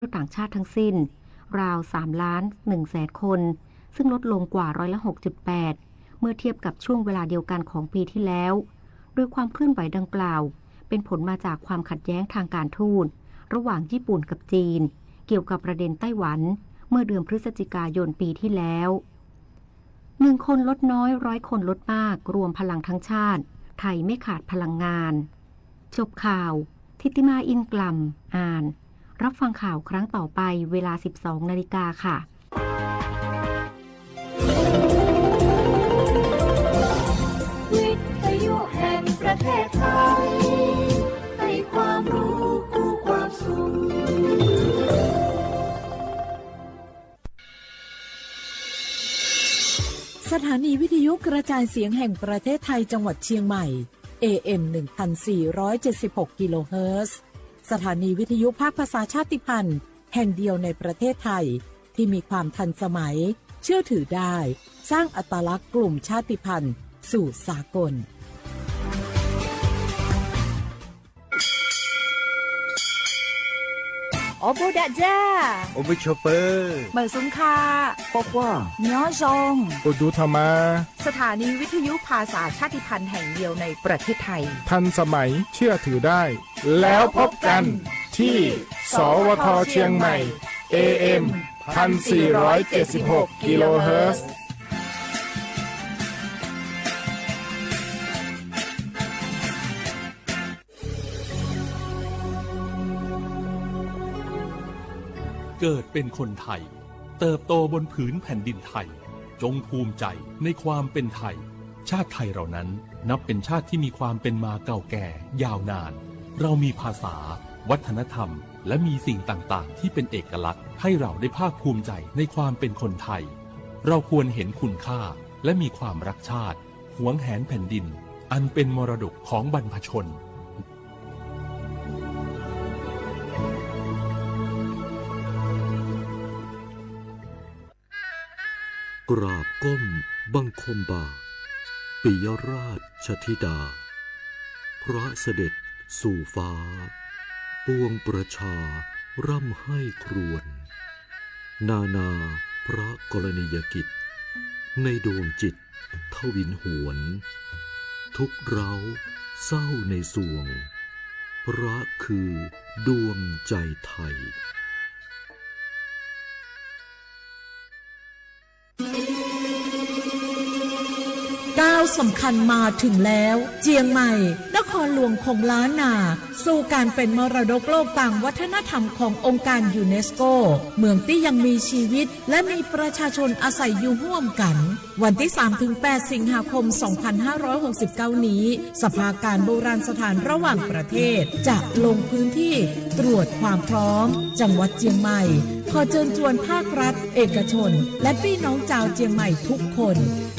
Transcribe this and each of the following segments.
ต่างชาติทั้งสิ้นราว สามล้านหนึ่งแสน คน ซึ่งลดลงกว่าร้อยละ หกจุดแปด เมื่อเทียบกับช่วงเวลาเดียวกันของปีที่แล้ว โดยความเคลื่อนไหวดังกล่าว เป็นผลมาจากความขัดแย้งทางการทูต ระหว่างญี่ปุ่นกับจีน เกี่ยวกับประเด็นไต้หวัน เมื่อเดือนพฤศจิกายนปีที่แล้ว หนึ่งคนลดน้อย ร้อยคนลดมาก รวมพลังทั้งชาติ ไทยไม่ขาดพลังงาน จบข่าว ทิติมา อินกล่ำ อ่าน รับฟังข่าวครั้งต่อไปเวลา สิบสองนาฬิกาค่ะ วิทยุแห่งประเทศไทย ให้ความรู้คู่ความสุข สถานีวิทยุกระจายเสียงแห่งประเทศไทยจังหวัดเชียงใหม่ เอเอ็ม หนึ่งพันสี่ร้อยเจ็ดสิบหก กิโลเฮิรตซ์ สถานีวิทยุภาคภาษาชาติพันธุ์แห่งเดียวในประเทศไทย ที่มีความทันสมัย เชื่อถือได้ สร้างอัตลักษณ์กลุ่มชาติพันธุ์สู่สากล Awˬ bon daꞈ jaˇ. Awˬ bon chawˬ peuˬ. Meˬ suhˍ hk'a. K'awꞈ k'oˆ. Nyi awˬ zon. Awˬ duˬ htaꞈ ma. สถานีวิทยุภาษาชาติพันธุ์แห่งเดียวในประเทศไทย ทันสมัย เชื่อถือได้ แล้วพบกันที่ สวท เชียงใหม่ เอเอ็ม พันสี่ร้อยเจ็ดสิบหก กิโลเฮิรตซ์ เกิดเป็นคนไทย เติบโตบนผืนแผ่นดินไทย จงภูมิใจในความเป็นไทย ชาติไทยเรานั้นนับเป็นชาติที่มีความเป็นมาเก่าแก่ยาวนาน เรามีภาษา วัฒนธรรม และมีสิ่งต่างๆ ที่เป็นเอกลักษณ์ ให้เราได้ภาคภูมิใจในความเป็นคนไทย เราควรเห็นคุณค่า และมีความรักชาติ หวงแหนแผ่นดิน อันเป็นมรดกของบรรพชน กราบก้มบังคมบาท ปิยราชธิดา พระเสด็จสู่ฟ้า ปวงประชาร่ำไห้ครวญ นานาพระกรณียกิจ ในดวงจิตทวินหวน ทุกข์ร้าวเศร้าในสวง พระคือดวงใจไทย ก้าวสำคัญมาถึงแล้ว เจียงใหม่ นครหลวงของล้านนา สู่การเป็นมรดกโลกตางวัฒนธรรมขององค์การยูเนสโก เมืองตี้ยังมีชีวิต และมีประชาชนอาศัยอยู่ร่วมกัน วันที่สามถึงแปดสิงหาคมสองพันห้าร้อยหกสิบเก้านี้ สภาการโบราณสถานระหว่างประเทศ จะลงพื้นที่ตรวจความพร้อม จังหวัดเจียงใหม่ ขอเชิญชวนภาครัฐ เอกชน และปี้น้องจาวเจียงใหม่ทุกคน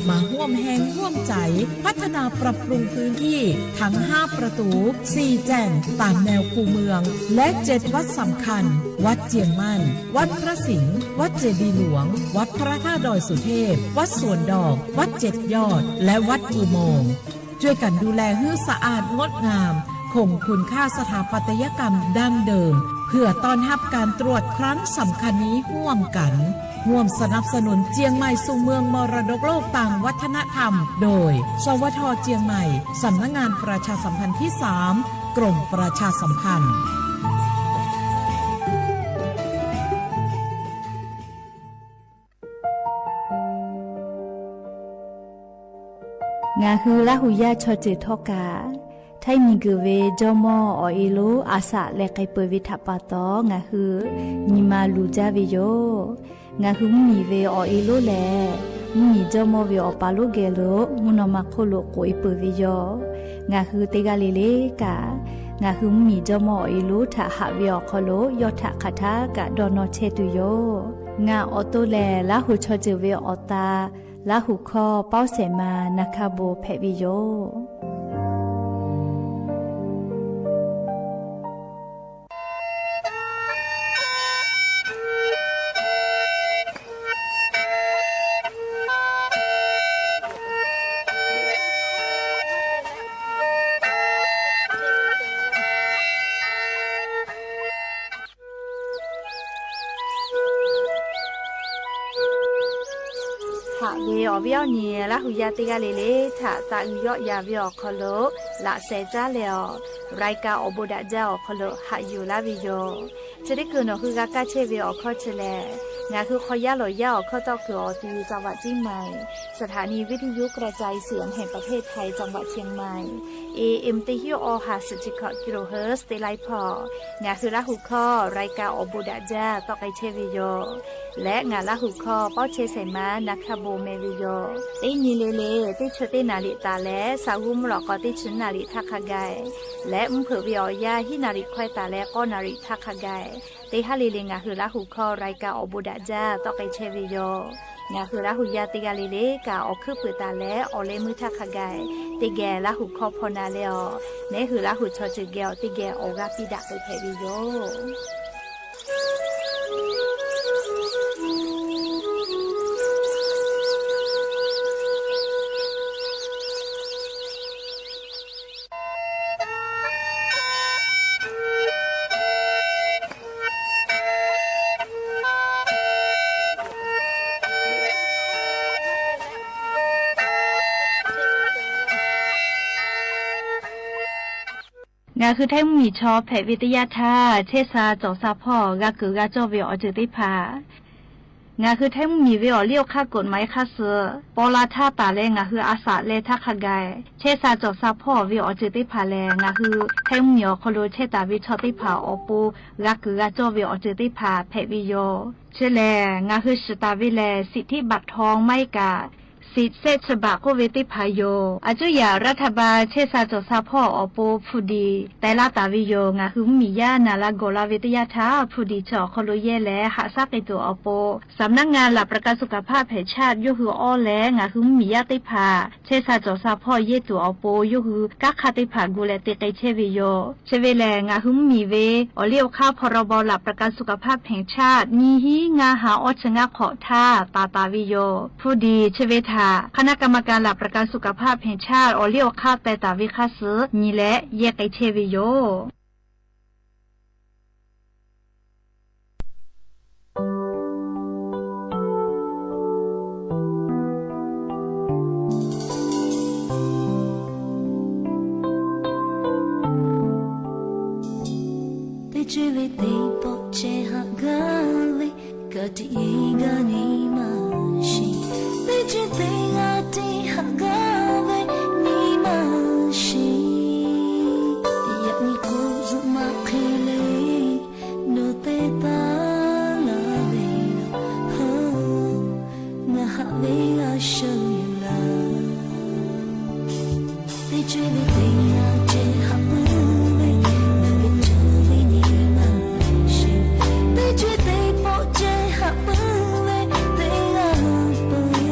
มาฮ่วมแฮงฮ่วมใจ๋ พัฒนาปรับปรุงพื้นที่ทั้งห้าประตู๋ สี่แจ่งตามแนวคูเมือง และเจ็ดวัดสำคัญ วัดเจียงมั่น วัดพระสิงห์ วัดเจดีย์หลวง วัดพระธาตุดอยสุเทพ วัดสวนดอก วัดเจ็ดยอด และวัดอุโมงค์ ช่วยกันดูแลหื้อสะอาดงดงาม คงคุณค่าสถาปัตยกรรมดั้งเดิม เพื่อต้อนรับการตรวจครั้งสำคัญนี้ฮ่วมกั๋น ฮ่วมสนับสนุนเจียงใหม่สู่เมืองมรดกโลกตางวัฒนธรรม โดย สวท เจียงใหม่ สำนักงานประชาสัมพันธ์ที่สาม กรมประชาสัมพันธ์ Ngaˬ hui Laˇ huˍ yaˇ chaw ceuˬ htawˇ kaꞈ, htaiˇ miˬ guiˬ ve jawˇmawˇ awˬ e lonˉ a shaꞈ leh k'ai peuˬ ve htaꞈ pa taw, ngaˬ hui nyi ma luˬ jaˇ ve yoˬ. Ngaˬ hui mvuhˇmiˬ ve awˬ e lonˉ lehˬ, mvuhˇmiˬ jawˇmawˇ ve awˬ pa lonˉ geh lo mvuhˇ naw ma hk'oˆ lo k'oꞈ e peuˬ ve yoˬ. Ngaˬ hui teˇ g'aˇ le le kaꞈ, ngaˬ hui mvuhˇmiˬ jawˇmawˇ awˬ e lonˉ htaꞈ haꞈ ve awˬ hk'aw lo yawˇ htaꞈ hk'aˬ htaˇ kaꞈ dawˇ nawˇ chehˇ tuˬ yoˬ. Ngaˬ awˬ to lehˬ, Laˇ huˍ chaw ceuˬ ve awˬ ta, Laˇ huˍ hkawˇ pawˆ shehˍ ma na hk'a bon hpehꞈ ve yoˬ. Haꞈ ve awˬ viˉ awˬ nyi Laˇ huˍ yaˇ teˇ g'aˇ le le htaꞈ taꞈ g'uiˬ yawˆ yan ve awˬ hk'aw lo laꞈ sheh caˉ leh awˬ, รายการ awˬ bon daꞈ jaˇ awˬ hk'aw lo haꞈ yuˬ laˇ ve yoˬ. Chi teˇ kuiˬ nawˬ hui g'a kaˇ chehˇ ve awˬ hkawˇ chi lehˬ, ngaˬ hui hk'aw yaˇ lawˬ yaˇ awˬ hkawˇ tawˆ kuiˬ awˬ ti จังหวัดเชียงใหม่ สถานีวิทยุกระจายเสียงแห่งประเทศไทย จังหวัดเชียงใหม่ เอ เอ็ม teˇ hinˉ awˬ ha suhˍ chi hkawꞈ กิโลเฮิรตซ์ teˇ laiˉ hpawˇ, ngaˬ hui Laˇ huˍ hkawˇ รายการ awˬ bon daꞈ jaˇ tawˆ k'ai chehˇ ve yoˬ. Leh ngaˬ Laˇ huˍ hkawˇ pawˇ chehˇ shehˍ ma na hkaˇ bon meh ve yoˬ. Teˇ nyi le le teˇ chi teˇ naˍ riˍ taˍ leh, sa g'uˇ mvuhˇ lawꞈ k'aw teˇ chi naˍ riˍ htaˇ hk'a gaˬ leh, mvuhˇ hpeuꞈ ve awˬ yanˇ hiˉ naˍ riˍ hkawehˇ taˍ leh k'awˇ naˍ riˍ htaˇ hk'a gaˬ, teˇ haˉ le le ngaˬ hui Laˇ huˍ hkawˇ รายการ awˬ bon daꞈ jaˇ tawˆ k'ai chehˇ ve yoˬ. Ngaˬ hui Laˇ huˍ yaˇ teˇ g'aˇ le le kaꞈ awˬ hkuiˉ puiˍ taˍ leh awˬ leh meuˇ htaˇ hk'a gaˬ, teˇ geh Laˇ huˍ hkawˇ hpaw na leh awˬ, neˉ hui Laˇ huˍ chaw ceuˬ geh awˬ teˇ geh awˬ g'aˇ piˇ daꞈ k'ai hpehꞈ ve yoˬ. Ngaˬ hui Htaiˇ mvuhˇmiˬ chaw hpehꞈ ve teˇ yanˇ htaˇ, chehˇ sha cawˬ sha hpawˇ g'a kuiˬ g'a cawˇ ve awˬ ceuˬ teˇ hpaˍ, ngaˬ hui Htaiˇ mvuhˇmiˬ ve awˬ liˇ awˬ hk'aˇ กฎหมาย hk'aˇ suh paw la htaˇ taˍ leh ngaˬ hui a shaꞈ leh htaˇ hk'a gaˬ, chehˇ sha cawˬ sha hpawˇ ve awˬ ceuˬ teˇ hpaˍ lehˬ, ngaˬ hui Htaiˇ mvuhˇmiˬ awˬ hk'aw lo chehˇ taˍ ve chaw teˇ hpaˍ awˬ pon g'a kuiˬ g'a cawˇ ve awˬ ceuˬ teˇ hpaˍ hpehꞈ ve yoˬ. Chi lehˬ, ngaˬ hui shiˍ taˍ ve lehˬ, สิทธิบัตรทอง maˇ heˆ kaꞈ สิทธิ์เศษฉบับ k'oˆ ve teˇ hpaˍ yoˬ. A cuˉ yaꞈ รัฐบาล chehˇ sha cawˬ sha hpawˇ awˬ pon hpu diˍ teh laˇ taˍ ve yoˬ. Ngaˬ hui mvuhˇmiˬ yaˇ naˍ la gawˬ la ve teˇ yanˇ htaˇ, hpu diˍ chi awˬ hk'aw lo yehˇ leh haꞈ shaˉ k'ai tuˬ awˬ pon สำนักงานหลักประกันสุขภาพแห่งชาติ yawˇ hui awˇ leh ngaˬ hui mvuhˇmiˬ yaˇ teˇ hpaˍ chehˇ sha cawˬ sha hpawˇ yehˇ tuˬ awˬ pon yawˇ hui kanˉ hk'aˇ teˇ hpaˍ gu leh te k'ai chehˇ ve yoˬ. Chi ve lehˬ, ngaˬ hui mvuhˇmiˬ ve awˬ liˇ awˬ hk'aˇ พรบหลักประกันสุขภาพแห่งชาติ nyiˇ hinˉ ngaˇ ha awˇ chi ngaˇ hk'awꞈ htaˇ taˍ taˍ ve yoˬ. Hpu diˍ chi ve htaꞈ คณะกรรมการหลักประกันสุขภาพแห่งชาติ awˬ liˇ awˬ hk'aˇ teh taˍ ve hk'aˇ suh nyi leh yehˇ k'ai chehˇ ve yoˬ. Teˇ ceuˬ ve teˇ pawˆ ceh haꞈ gaˇ ve, ka tiꞈ yeˬ gaˇ nyi ma sheˍ. Teˇ ceuˬ teˇ g'aˇ tiꞈ haꞈ gaˇ ve nyi ma sheˍ. Yaꞈ nyi k'o zuhꞈ maꞈ hk'e le, nawˬ te taˍ la ve yoˬ. Ngaˬ haꞈ ve g'a sha yoˬ laˇ. Teˇ ceuˬ ve teˇ g'aˇ ceh haꞈ puiˉ ve, ngaˬ geh cawˬ ve nyi ma sheˍ. Teˇ ceuˬ teˇ pawˆ ceh haꞈ puiˉ ve, teˇ g'aˇ peuˬ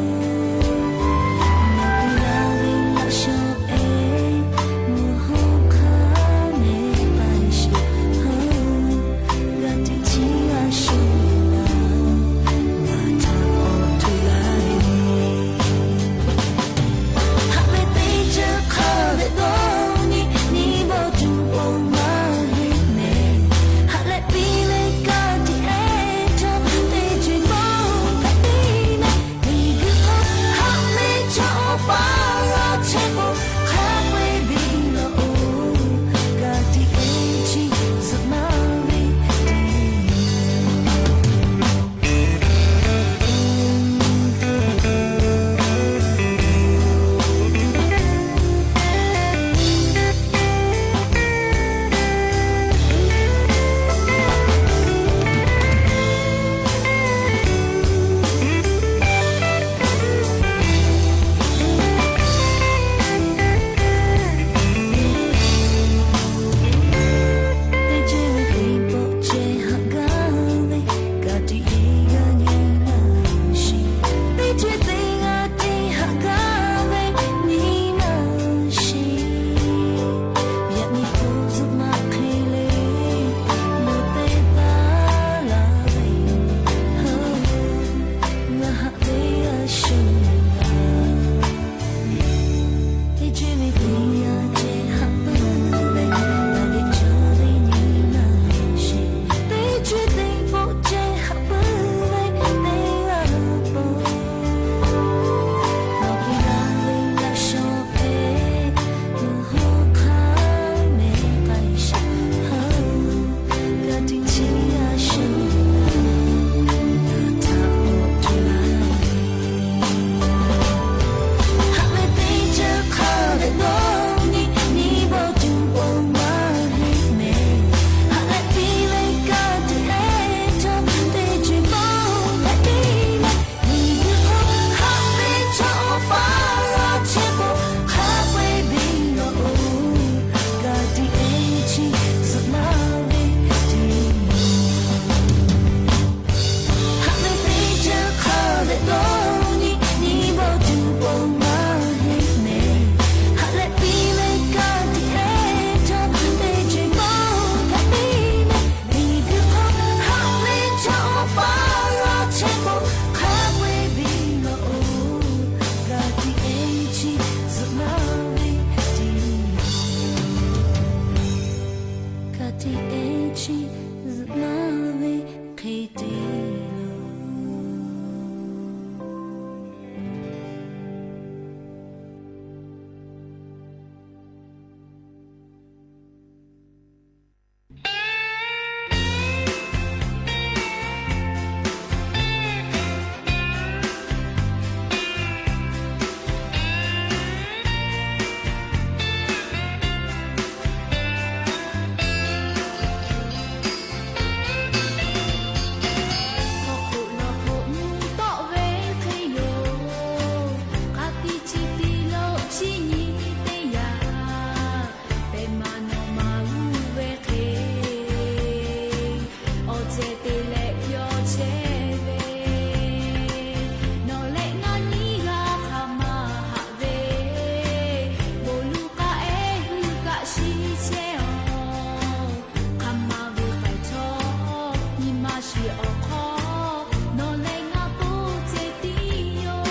Paˍ laˇ chehˇ k'o, hk'a peu-eˬ ve law-oˬ, ka tiꞈ-e chi zuhꞈ maˇ ve teˇ yanˇ, ka tiꞈ-e chi zuhꞈ maˇ ve hk'e te law. Hk'aw hk'oˆ law hk'oˆ mvuhˇ tawˆ ve hk'e yoˬ. Hk'a tiꞈ chi tiꞈ lo chi nyi teˇ yanˇ, pehˬ ma nawˬ ma g'uˇ ve hk'e, awˬ cehˬ te leh yawˇ chehˇ ve, nawˬ leh ngaˬ nyiˇ g'aˇ hk'aˬ ma haꞈ ve, bon luˬ k'aˆ ehˉ hui kaꞈ shiˍ chehˇ-oˬ. Hk'aˬ ma ve paiˍ htawˇ nyi ma shiˍ awˬ hk'aw, nawˬ leh ngaˬ k'oˆ ceh tiˉ yoˬ.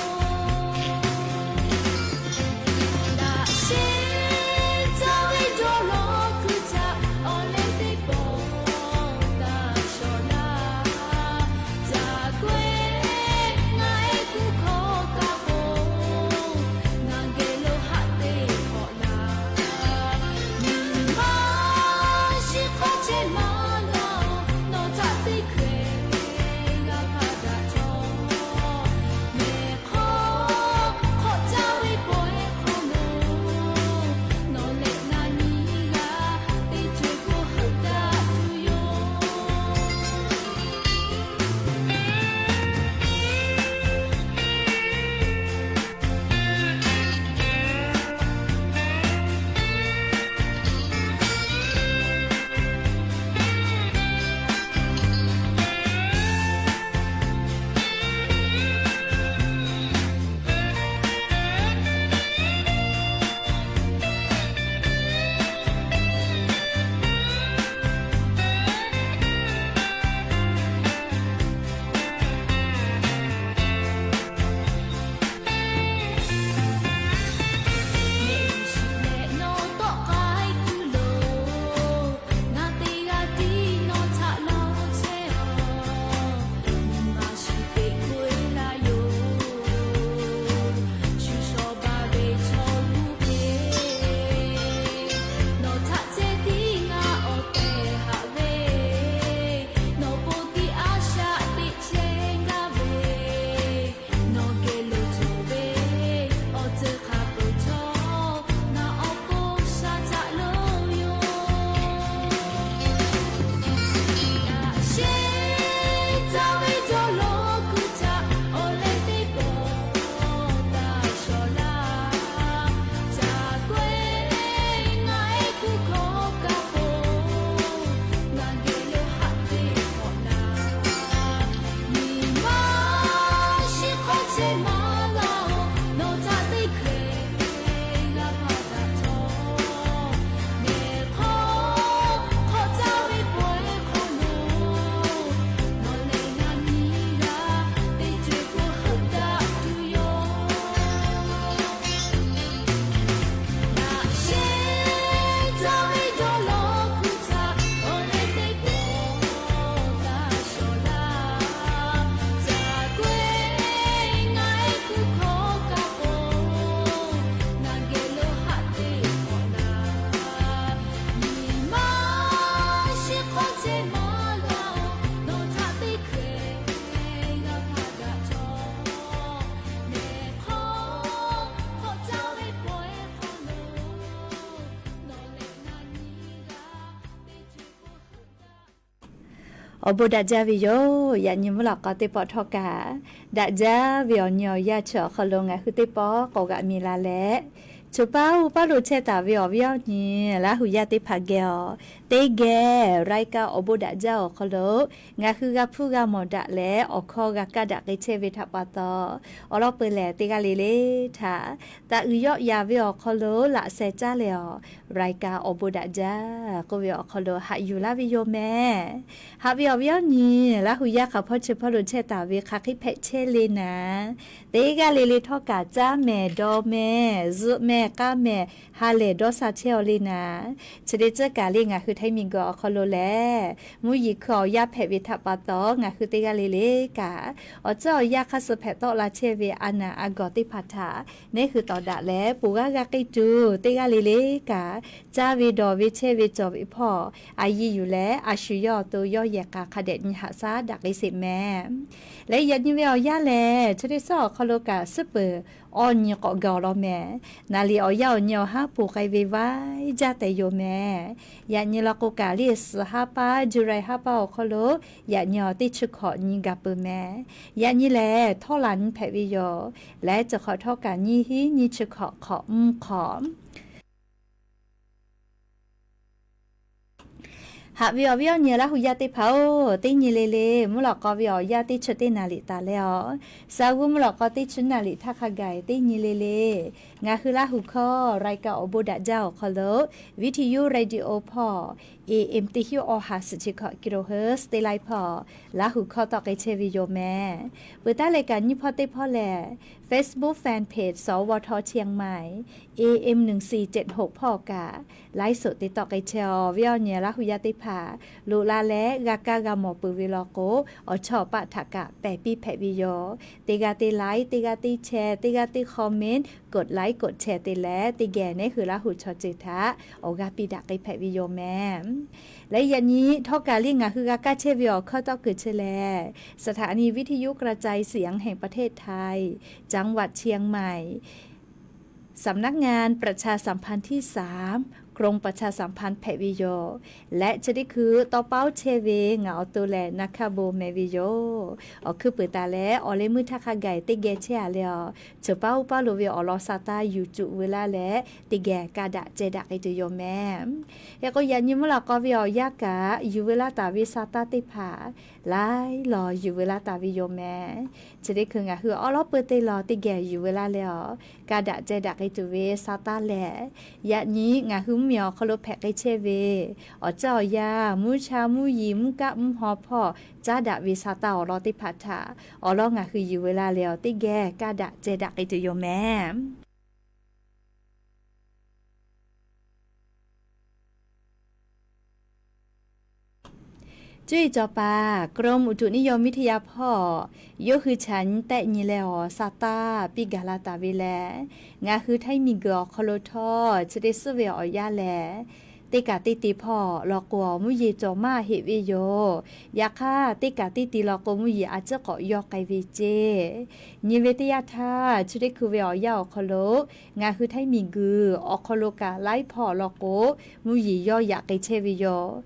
Daꞈ sheˍ caˇ ve dawˇ law kuiˬ htaꞈ awˬ leh teˇ pawˆ taˇ shawˍ laˇ. Caˇ kawehˇ ngaˬ ehˉ kuˬ hkawˇ kaꞈ k'o, ngaˬ geh lo haꞈ te hk'awꞈ laˇ. Nyi ma shiˍ hk'awˇ chehˇ maˇ g'a-oˬ, nawˬ htaꞈ teˇ hkeh g'a hpaˇ daꞈ htawˇ, mehˬ hk'aw hk'awꞈ caˇ ve pawehˇ hk'aw lo, nawˬ leh ngaˬ nyiˇ g'aˇ teˇ ceuˬ k'o heuˆ daꞈ tuˬ yoˬ. Mehˆ g'uˇ shiˍ leh nawˬ tawˆ k'ai tuˬ loˬ, ngaˬ teˇ g'aˇ tiˉ nawˬ htaꞈ law chehˇ-oˬ. Nyi ma shiˍ teꞈ k'oˆ-e laˇ yoˬ. Shu shaw baˬ ve chaw g'uˇ hk'e, nawˬ htaꞈ ceh tiˉ ngaˬ awˬ tehˬ haꞈ ve, nawˬ bon tiꞈ a shaꞈ teꞈ chehˇ gaˇ ve, nawˬ geh lo cawˬ ve awˬ ceuˬ hk'a peu-eˬ htawˇ, ngaˬ awˬ pon sha caꞈ loˬ yoˬ. Daꞈ sheˍ caˇ ve dawˇ law kuiˬ htaꞈ awˬ leh teˇ pawˆ taˇ shawˍ laˇ. Caˇ kawehˇ ngaˬ ehˉ kuˬ hkawˇ kaꞈ k'o, ngaˬ geh lo haꞈ te hk'awꞈ laˇ. Nyi ma shiˍ hk'awˇ chehˇ maˇ g'a-oˬ, nawˬ htaꞈ teˇ hkeh g'a hpaˇ daꞈ htawˇ, mehˬ hk'aw hk'awꞈ caˇ ve pawehˇ hk'aw lo, nawˬ leh ngaˬ nyiˇ g'aˇ teˇ ceuˬ k'o heuˆ daꞈ tuˬ yoˬ. Daꞈ sheˍ caˇ ve dawˇ law kuiˬ htaꞈ awˬ leh teˇ pawˆ taˇ shawˍ laˇ. Caˇ kawehˇ ngaˬ ehˉ kuˬ hkawˇ kaꞈ k'o, ngaˬ geh lo haꞈ te hk'awꞈ laˇ. Nyi ma shiˍ hk'awˇ chehˇ maˇ g'a-oˬ, nawˬ htaꞈ teˇ hkeh g'a hpaˇ daꞈ htawˇ, mehˬ hk'aw hk'awꞈ caˇ ve pawehˇ hk'aw lo, nawˬ leh ngaˬ nyiˇ g'aˇ teˇ ceuˬ k'o heuˆ daꞈ. Awˬ bon daꞈ jaˇ ve yoˬ. Yaꞈ nyi mvuhˇ lawꞈ k'aw teˇ pawˆ htawˇ kaꞈ, daꞈ jaˇ ve awˬ nyi awˬ yanˇ chi awˬ hk'aw lo ngaˬ hui teˇ pawˆ k'awꞈ g'aꞈ mi la leh, choˬ paˇ oˇ paˇ lo chehˇ taˍ ve awˬ viˉ awˬ nyi Laˇ huˍ yaˇ teˇ hpaˍ geh awˬ Teˇ geh รายการ awˬ bon daꞈ jaˇ awˬ hk'aw lo ngaˬ hui g'a hpuˇ g'a mawˬ daꞈ leh awˬ hkawˇ g'a kaˇ daꞈ k'ai chehˇ ve htaꞈ pa taw, awˬ lawn peuˬ lehˬ teˇ g'aˇ le le htaꞈ taꞈ uiˍ yawˆ yan ve awˬ hk'aw lo laꞈ sheh caˇ leh awˬ, รายการ awˬ bon daꞈ jaˇ k'oˆ ve awˬ hk'aw lo haꞈ yuˬ laˇ ve yoˬ mehˍ. Haꞈ ve awˬ viˉ awˬ nyi, Laˇ hu yaˇ hk'aˬ hpawˇ chi hpawˇ lo chehˇ taˍ ve hk'aˬ hk'e hpehꞈ chehˇ le naˍ, teˇ g'aˇ le le htawˇ kaꞈ caˇ mehˍ, dawˇ mehˍ, zuhˆ mehˍ, k'aˇ mehˍ, ha lehˬ dawˇ sha chehˇ aw le naˍ. Chi teˇ ceuˬ kaꞈ le ngaˬ hui htaiˍ miˬguiˬ awˬ hk'aw lo lehˬ, mvuhˇ yeˬ hkui awˬ yanˇ hpehꞈ ve htaꞈ pa taw, ngaˬ hui teˇ g'aˇ le le kaꞈ awˬ tcuhˉ awˬ yanˇ hk'aˇ suh hpehꞈ tawˆ la chehˇ ve a naˍ a gawˬ teˇ hpaˍ htaꞈ neˇ hui tawˍ daꞈ leh ponˬ g'aˇ g'a k'ai tuˬ, teˇ g'aˇ le le kaꞈ caˇ ve dawˬ ve chehˇ ve cawˬ ve hpawˇ a yiˇ yuˬ leh a shu yawˇ awˬ to yawˇ yehˬ k'a hk'a dehꞈ nyi haꞈ shaˉ daꞈ k'ai sheˍ mehˍ. Leh yaꞈ nyi ve awˬ yanˇ lehˬ, chi teˇ suhˉ awˬ hk'aw lo kaꞈ suhˉ peuˬ awˬ nyi k'awꞈ gaˬ awˬ lawn mehˍ. Naˍ liꞈ awˬ yanˇ awˬ nyi awˬ haˉ ponˬ k'ai ve vaˇ jaˇ tehꞈ yoˬ mehˍ. Yaꞈ nyi law k'o kaꞈ le suhˍ haˉ paˇ, July haˉ paˇ awˬ hk'aw lo yaꞈ nyi awˬ teˇ chi hkawꞈ nyi gaˬ peuˬ mehˍ. Yaꞈ nyi lehˬ htawˇ laˬ nyi hpehꞈ ve yoˬ. Leh chi hk'awꞈ htawˇ kaꞈ nyiˇ hinˉ nyiˇ chi hkawꞈ hk'awꞈ mvuhˇ hk'awꞈ Haꞈ ve awˬ viˉ awˬ nyi Laˇ hu yaˇ teˇ hpaˍ-oˬ, teˇ nyi le le mvuhˇ lawꞈ k'aw ve awˬ yanˇ teˇ chi teˇ naˍ liꞈ taˍ leh awˬ, Saˍ g'uˇ mvuhˇ lawꞈ k'aw teˇ chi naˍ liꞈ htaˇ hk'a gaˬ teˇ nyi le le, ngaˬ hui Laˇ hu hkawˇ รายการ awˬ bon daꞈ jaˇ awˬ hk'aw lo วิทยุ radio ဟpawˇ เอเอ็ม teˇ hinˉ awˬ ha suhˍ chi hkawꞈ กิโลเฮิรตซ์ teˇ laiˉ hpawˇ Laˇ hu hkawˇ tawˆ k'ai chehˇ ve yoˬ mehˍ. Peuˬ taˉ leh kaꞈ nyiˇ hpawˇ teˇ hpawˇ lehˬ, Facebook fan page สวท เชียงใหม่ เอเอ็ม หนึ่งสี่เจ็ดหก hpawˇ kaꞈ ไลฟ์สด te tawˆ k'ai chehˇ awˬ viˉ awˬ nyi Laˇ hu yaˇ teˇ hpaˍ loꞈ la leh g'a kaˇ g'a mawˬ peuˬ ve law k'o, awˬ chawˇ awˬ paˆ htaꞈ kaꞈ pehˬ piˇ hpehꞈ ve yoˬ. Teˇ g'aˇ teˇ like, teˇ g'aˇ teˇ share, teˇ g'aˇ teˇ comment, กดไลค์ กดแชร์ te leh teˇ geh neˇ hui Laˇ hu chaw ceuˬ htaꞈ awˬ g'aˇ piˇ daꞈ k'ai hpehꞈ ve yoˬ mehˍ. Leh yaꞈ nyi htawˇ kaꞈ le ngaˬ hui g'a kaˇ chehˇ ve awˬ hkawˇ tawˆ kuiˬ chi lehˬ, สถานีวิทยุกระจายเสียงแห่งประเทศไทย จังหวัดเชียงใหม่ สำนักงานประชาสัมพันธ์ที่สาม กรมประชาสัมพันธ์ hpehꞈ ve yoˬ. Leh chi teˇ hkui tawˇ paˉ chehˇ ve ngaˬ awˬ to lehˬ นาคาโบ meh ve yoˬ. Awˬ hkui peuˬ taˍ leh awˬ leh meuˇ htaˇ hk'a gaˬ teˇ geh chehˇ a leh awˬ, ceuˬ paˉ oˇ paˉ lo ve awˬ lawn sa taˇ yuˬ cuˬ veu laˇ leh teˇ geh kaˇ daꞈ ceh daꞈ k'ai tuˬ yoˬ mehˍ. Hk'e k'o yaꞈ nyi mvuhˇ lawꞈ k'aw ve awˬ yanˇ kaꞈ yuˬ veu laˇ taˍ ve sa taˇ teˇ hpaˍ laiˉ lawˬ yuˬ veu laˇ taˍ ve yoˬ mehˍ. Chi teˇ hkui ngaˬ hui awˉ lawˉ peuˬ teˇ lawˬ teˇ geh yuˬ veu laˇ leh awˬ, kaˇ daꞈ ceh daꞈ k'ai tuˬ ve sa taˇ lehˬ, yaꞈ nyi ngaˬ hui mvuhˇmiˬ awˬ hk'aw lo hpehꞈ k'ai chehˇ ve awˬ ceuˬ awˬ yanˇ, mvuhˇ cha mvuhˇ yeˬ mvuhˇ kaˆ mvuhˇ haw hpawˇ caˉ daꞈ ve sa taˇ awˬ lawn teˇ hpaˍ htaꞈ awˬ lawn ngaˬ hui yuˬ veu laˇ leh awˬ, teˇ geh kaˇ daꞈ ceh daꞈ k'ai tuˬ yoˬ mehˍ. Cuˇ yiˍ cawˬ paˍ กรมอุตุนิยมวิทยา hpawˇ yawˇ hui chaꞈ nyi tehˆ nyi leh awˬ sa taˇ piˇ gaˬ la taˍ ve lehˬ, ngaˬ hui htaiˇ miˬguiˬ awˬ hk'aw lo htawˇ chi teˇ suhˉ ve awˬ yanˇ lehˬ, teˇ kaꞈ teˇ ti hpawˇ law k'o mvuhˇ yeˬ cawˬ maˇ heˆ ve yoˬ. Yaꞈ hk'aˇ teˇ kaꞈ teˇ ti law k'o mvuhˇ yeˬ a ciˉ k'awꞈ yawˇ k'ai ve ceˇ. Nyi ve teˇ yanˇ htaˇ chi teˇ hkui ve awˬ yanˇ awˬ hk'aw lo ngaˬ hui htaiˇ miˬguiˬ awˬ hk'aw lo kaꞈ laiˉ hpawˇ law k'o mvuhˇ yeˬ yawˇ yaꞈ k'ai chehˇ ve yoˬ.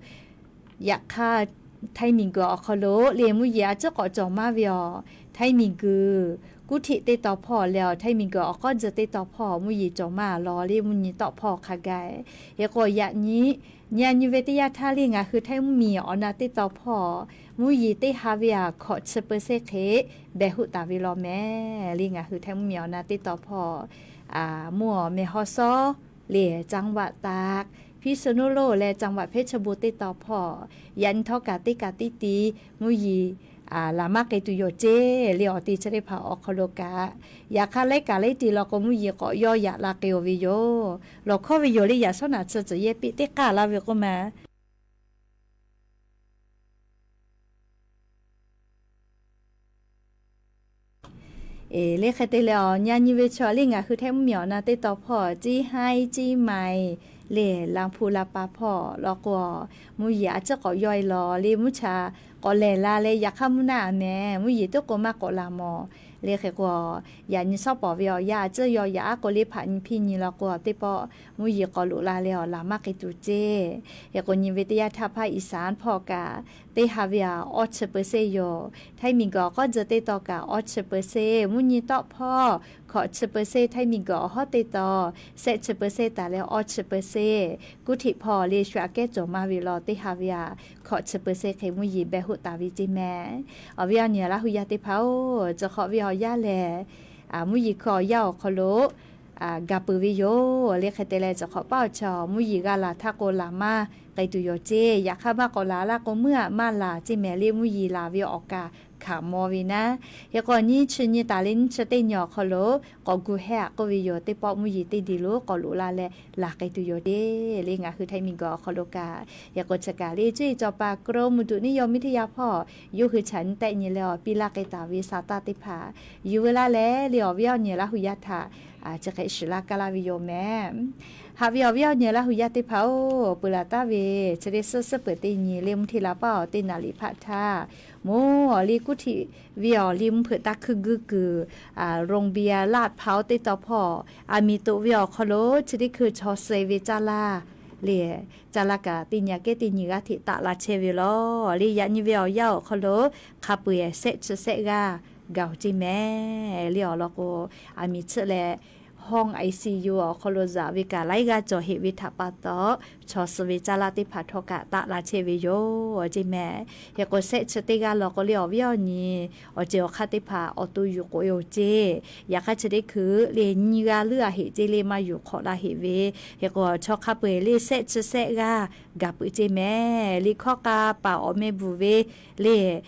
Yaꞈ hk'aˇ, htaiˇ miˬguiˬ awˬ hk'aw lo le mvuhˇ yeˬ a ciˉ k'awꞈ cawˬ maˇ ve awˬ, htaiˇ miˬguiˬ kuˇ htiˆ teˇ taw hpawˇ leh awˬ htaiˇ miˬguiˬ awˬ k'awˇ tzuhˬ teˇ taw hpawˇ mvuhˇ yeˬ cawˬ maˇ law le mvuhˇ nyi tawˆ hpawˇ hk'a gaˬ. Hk'e k'o yaꞈ nyi, nyi a nyi ve teˇ yanˇ htaˇ le ngaˬ hui htaiˇ mvuhˇmiˬ awˬ na teˇ taw hpawˇ mvuhˇ yeˬ teˇ ha ve aꞈ hkawꞈ chi peuˬ sehˉ hk'e behˬ hoˆ taˍ ve law mehˍ. Le ngaˬ hui htaiˇ mvuhˇmiˬ awˬ na teˇ taw hpawˇ mvuhˇ awˬ meh haw sawˉ le จังหวัดตาก Piˇsuˍnuˇloˆ leh จังหวัดเพชรบูรณ์ teˇ taw hpawˇ yaꞈ nyi htawˇ kaꞈ teˇ kaꞈ teˇ ti mvuhˇ yeˬ laˬ maˇ k'ai tuˬ yoˬ ceˇ. Le awˬ ti chi teˇ hpaˍ awˬ hk'aw lo kaꞈ, yaꞈ hk'aˇ laiˉ kaꞈ laiˉ ti law k'o mvuhˇ yeˬ k'awꞈ yawˇ yaꞈ la k'ai-oˬ ve yoˬ. Lawˬ hkawˇ ve yoˬ le yaꞈ shawˉ naꞈ chi tcuhˬ yehˇ piˇ teˇ k'aˇ laˇ ve k'oˆ ma. Eˬ, le hk'e te leh awˬ, nyi a nyi ve chaw le ngaˬ hui htaiˇ mvuhˇmiˬ awˬ na teˇ taw hpawˇ Ciˇ haiˉ, Ciˇ maiˍ, le Laˍ hpu Laˍ pa hpawˇ law k'o, mvuhˇ yeˬ a ciˉ k'awꞈ yawˇ e lawˬ le mvuhˇ cha k'awꞈ lehˬ la leh yaꞈ hk'aˇ mvuhˇ naˆ a mehˍ mvuhˇ yeˬ tiˉ k'o maˇ k'awꞈ laˬ mawˬ. Le hk'e k'o, yaꞈ nyi shawˉ pawˍ ve awˬ yanˇ a ciˉ yaw yaꞈ aˉ k'o le hpaꞈ nyi hpiˇ nyi law k'o, teˇ pawˆ mvuhˇ yeˬ k'awꞈ loꞈ la leh awˬ laˬ maˇ k'ai tuˬ ceˇ. Hk'e k'o, nyi ve teˇ yanˇ htaˇ hpaˇ Iˍsaˍnˍ hpawˇ kaꞈ, teˇ ha ve a awˇ chi เปอร์เซ็นต์ yoˬ. Htaiˇ miˬguiˬ awˬ k'awˇ tzuh teˇ taw kaꞈ awˇ chi เปอร์เซ็นต์, mvuhˇ nyi tawˆ hpawˇ hkawꞈ chi เปอร์เซ็นต์, Htaiˇ miˬguiˬ awˬ hawˉ teˇ taw shehˆ chi เปอร์เซ็นต์ taˍ leh awˇ chi เปอร์เซ็นต์, kuˇ htiꞈ hpawˇ le shu aꞈ kehˉ cawˬ maˇ ve law teˇ ha ve a hkawꞈ chi เปอร์เซ็นต์ hk'e mvuhˇ yeˬ beh hoˆ taˍ ve ceˇ mehˍ. Awˬ viˉ awˬ nyi Laˇ hu yaˇ teˇ hpaˍ-oˬ, chi hk'awꞈ ve awˬ yanˇ lehˬ, mvuhˇ yeˬ hkui awˬ yanˇ awˬ hk'aw lo ga peuˬ ve yoˬ. Le hk'e te leh, chi hk'awꞈ paˉ awˬ chi mvuhˇ yeˬ g'a laˬ htaˇ k'o laˬ maˇ k'ai tuˬ yoˬ ceˇ. Yaꞈ hk'aˇ maˇ k'awꞈ laˬ laˇ k'o, muiˉ aꞈ maˇ laˬ ceˇ mehˍ le, mvuhˇ yeˬ laˬ ve awˬ kaˍ hkanˍ maw ve naˉ. Hk'e k'o, nyiˇ chi nyi taˍ leh nyiˇ chi teˇ nyi awˬ hk'aw lo k'awꞈ gu hehˉ aꞈ k'oˆ ve yoˬ. Teˇ pawˆ mvuhˇ yeˬ teˇ deˬ lo k'awꞈ loꞈ la leh laˬ k'ai tuˬ yoˬ ceˇ. Le ngaˬ hui Htaiˇ miˬguiˬ awˬ hk'aw lo kaꞈ, hk'e k'o chi kaꞈ le cuˇ yiˍ caw pa กรมอุตุนิยมวิทยา hpawˇ yawˇ hui chaꞈ nyi tehˆ nyi leh awˬ piˇ laˇ k'ai taˍ ve sa taˇ teˇ hpaˍ yuˬ veu laˇ leh, le awˬ viˉ awˬ nyi Laˇ hu yaˇ htaꞈ chi hk'e shiˍ laˇ kaˇ laˇ ve yoˬ mehˍ. Haꞈ ve awˬ viˉ awˬ nyi Laˇ hu yaˇ teˇ hpaˍ-oˬ, peuˬ laˬ taˍ ve chi teˇ suhˉ suhˉ peuˬ teˇ nyi le mvuhˇ hteˇ la paˇ awˬ teˇ naˍ liꞈ hpaˆ htaˇ, mvuhˇ awˬ le kuˇ htiꞈ ve awˬ le mvuhˇ hpeuꞈ taˇ hkuiˇ guiˇ kuiˬ, โรงพยาบาลลาดพร้าว teˇ taw hpawˇ aˬ miˍ toꞈ ve awˬ hk'aw lo chi teˇ hkui chaw suh-e ve caˇ laˇ le, caˇ laˇ kaꞈ teˇ nyi aꞈ kehˉ teˇ nyi g'aˇ hteꞈ taˆ la chehˇ ve law. Le yaꞈ nyi ve awˬ yanˇ awˬ hk'aw lo hk'a peu-eˬ shehˆ chi shehˆ g'aˇ gaˬ-oˬ ceˇ mehˍ. Le awˬ lawn k'o, aˬ miˍ tsuhˆ leh hawˇ ICU awˬ hk'aw lo zaꞈ ve kaꞈ laiˉ g'aˇ cawˬ heꞈ ve htaꞈ pa taw, chaw suh ve caˇ laˇ teˇ hpaˍ htawˇ kaꞈ taˆ la chehˇ ve yoˬ ceˇ mehˍ. Hk'e k'o, shehˆ chi teˇ g'aˇ law k'o le awˬ viˉ awˬ nyi awˬ ceuˬ awˬ hk'aˇ teˇ hpaˍ awˬ to yuˬ k'oꞈ-e-oˬ ceˇ. Yaꞈ hk'aˇ chi teˇ hkui le nyiˇ g'aˇ leuˉ a heꞈ ceˇ le maˇ yuˬ hk'awꞈ la heꞈ ve. Hk'e k'o, chaw hk'a peu-eˬ le shehˆ chi shehˆ g'aˇ gaˬ peuˬ ceˇ mehˍ. Liꞈ hkawˇ k'a paˍ awˬ meh bvuhˬ ve le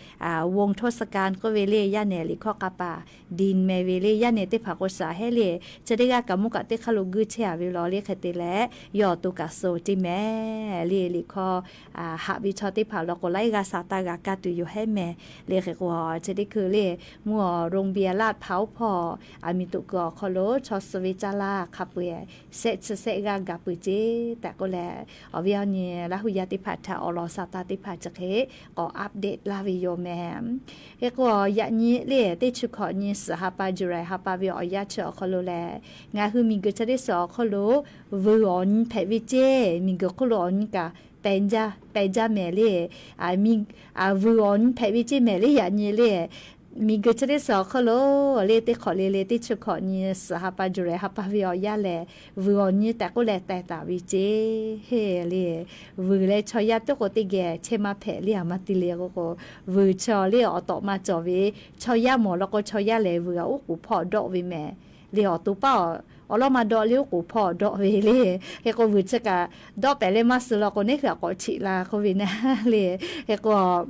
วงทศกัณฐ์ k'oˆ ve le yaˇ nehˬ liꞈ hkawˇ k'a paˍ ดิน meh ve le yaˇ nehˬ teˇ hpaˍ k'o shaˍ hehˉ le, chi teˇ g'aˇ kaꞈ mvuhˇ kaꞈ teˇ hk'aˇ lo guiˇ chehˇ-a ve law. Le hk'e te leh, yawˇ awˬ to kaꞈ suh ceˇ mehˍ. Le liꞈ hkawˇ haꞈ ve chaw teˇ hpaˍ law k'o laiˉ g'aˇ sa taˇ g'a kaˇ tuˬ yoˬ hehˉ mehˍ. Le hk'e k'o, chi teˇ hkui le mvuhˇ awˬ โรงพยาบาลลาดพร้าว hpawˇ aˬ miˍ toꞈ kuiˬ awˬ hk'aw lo chaw suh ve caˇ laˇ hk'a peu-eˬ shehˆ chi shehˆ g'aˇ gaˬ peuˬ ceˇ tehꞈ k'oˆ leh, awˬ viˉ awˬ nyi Laˇ hu yaˇ teˇ hpaˍ htaꞈ awˬ lawn sa taˇ teˇ hpaˍ chi hk'e k'awꞈ update laˇ ve yoˬ mehˍ. Hk'e k'o, yaꞈ nyi le teˇ chi hkawꞈ nyi suhˍ ha pa July ha pa ve awˬ yanˇ chi awˬ hk'aw lo lehˬ, ngaˬ hui miˬguiˬ chi teˇ suhˍ awˬ hk'aw lo vuiˬ awˬ nyi hpehꞈ ve ceˇ. Miˬguiˬ hk'oˆ lo awˬ nyi kaꞈ pehˬ jaˇ mehˍ le. Vuiˬ awˬ nyi hpehꞈ ve ceˇ mehˍ le yaꞈ nyi le. Miˬguiˬ chi teˇ suhˍ awˬ hk'aw lo le teˇ hk'awꞈ le le teˇ chi hkawꞈ nyi suhˍ ha pa July ha pa ve awˬ yanˇ lehˬ, vuiˬ awˬ nyi tehꞈ k'oˆ leh teh taˍ ve ceˇ. Heˇ le, vuiˬ leh chaw yaˇ teˇ k'o teˇ geh chehˇ maˇ hpehꞈ le. A ma te le k'o k'o, vuiˬ chaw le awˬ tawꞈ ma cawˬ ve, chaw yaˇ mawˬ law k'o chaw yaˇ lehˬ vuiˬ a uˉ k'oˍ hpawˇ dawˆ ve mehˍ le. Awˬ to paˉ awˬ lawˉ maˇ dawˆ le, uˉ k'oˍ hpawˇ dawˆ ve le. Hk'e k'o, vuiˬ chi kaꞈ dawˆ pehˍ leh maˇ suh law k'o, neˉ hui a k'awꞈ chiꞈ la k'oˆ ve naˉ le. Hk'e k'o,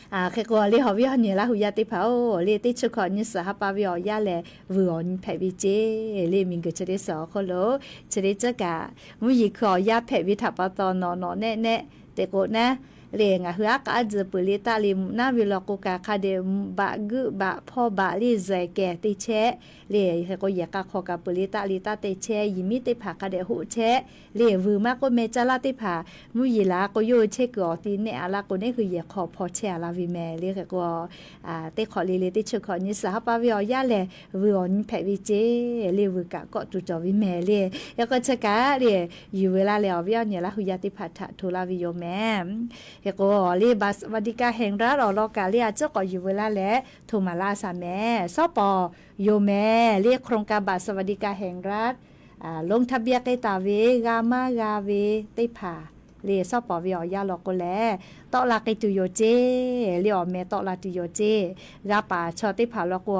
hk'e k'o le awˬ viˉ awˬ nyi Laˇ hu yaˇ teˇ hpaˍ-oˬ, le teˇ chi hkawꞈ nyi suhˍ ha pa ve awˬ yanˇ lehˬ, vuiˬ awˬ nyi hpehꞈ ve ceˇ. Le miˬguiˬ chi teˇ suhˍ awˬ hk'aw lo chi teˇ ceuˬ kaꞈ mvuhˇ yeˬ hkui awˬ yanˇ hpehꞈ ve htaꞈ pa taw nawꞈ nawꞈ nehˆ nehˆ te k'o naˉ le, ngaˬ hui aˉ k'a aˉ tzuhˬ peuˬ le taˆ le mvuhꞈ naˉ ve law k'o kaꞈ hk'a dehꞈ baꞈ geuˆ baꞈ hpawˇ baꞈ le zehˬ kehˬ te chehˇ le. Hk'e k'o, yehˬ k'a hk'aw kaꞈ peuˬ le taˆ le taˆ te chehˇ, yiˬ miˉ teˇ hpaˍ hk'a dehꞈ hoˆ chehˇ le. Vuiˬ maˇ k'oˆ meh caˇ laˇ teˇ hpaˍ mvuhˇ yeˬ laˬ k'o, yawˇ hui chehˇ kuiˬ awˬ ti nehˆ a laˇ k'o, neˉ hui yehˬ hk'aw hpawˇ chehˇ a laˇ ve mehˍ le. Hk'e k'o, teˇ hk'awꞈ le le teˇ chi hkawꞈ nyi suhˍ ha pa ve awˬ yanˇ lehˬ, vuiˬ awˬ nyi hpehꞈ ve ceˇ. Le vuiˬ kaꞈ kawˆ tuˬ cawˬ ve mehˍ le. Hk'e k'o, chi kaꞈ le yuˬ veu laˇ leh awˬ viˉ awˬ nyi Laˇ hu yaˇ teˇ hpaˍ htaꞈ hto laˇ ve yoˬ mehˍ. Hk'e k'o, le บัตรสวัสดิการแห่งรัฐ awˬ lawn kaꞈ le a ciˉ k'awꞈ yuˬ veu laˇ leh hto maˍ laˇ shaˍ mehˍ. Shawˉ pawˍ yoˬ mehˍ le โครงการบัตรสวัสดิการแห่งรัฐ ลงทะเบียน k'ai taˍ ve g'a maˇ g'a ve teˇ hpaˍ le shawˉ pawˍ ve awˬ yanˇ law k'o lehˬ, tawˆ la k'ai tuˬ yoˬ ceˇ. Le awˬ meh tawˆ la tuˬ yoˬ ceˇ. G'a paˍ chaw teˇ hpaˍ law k'o,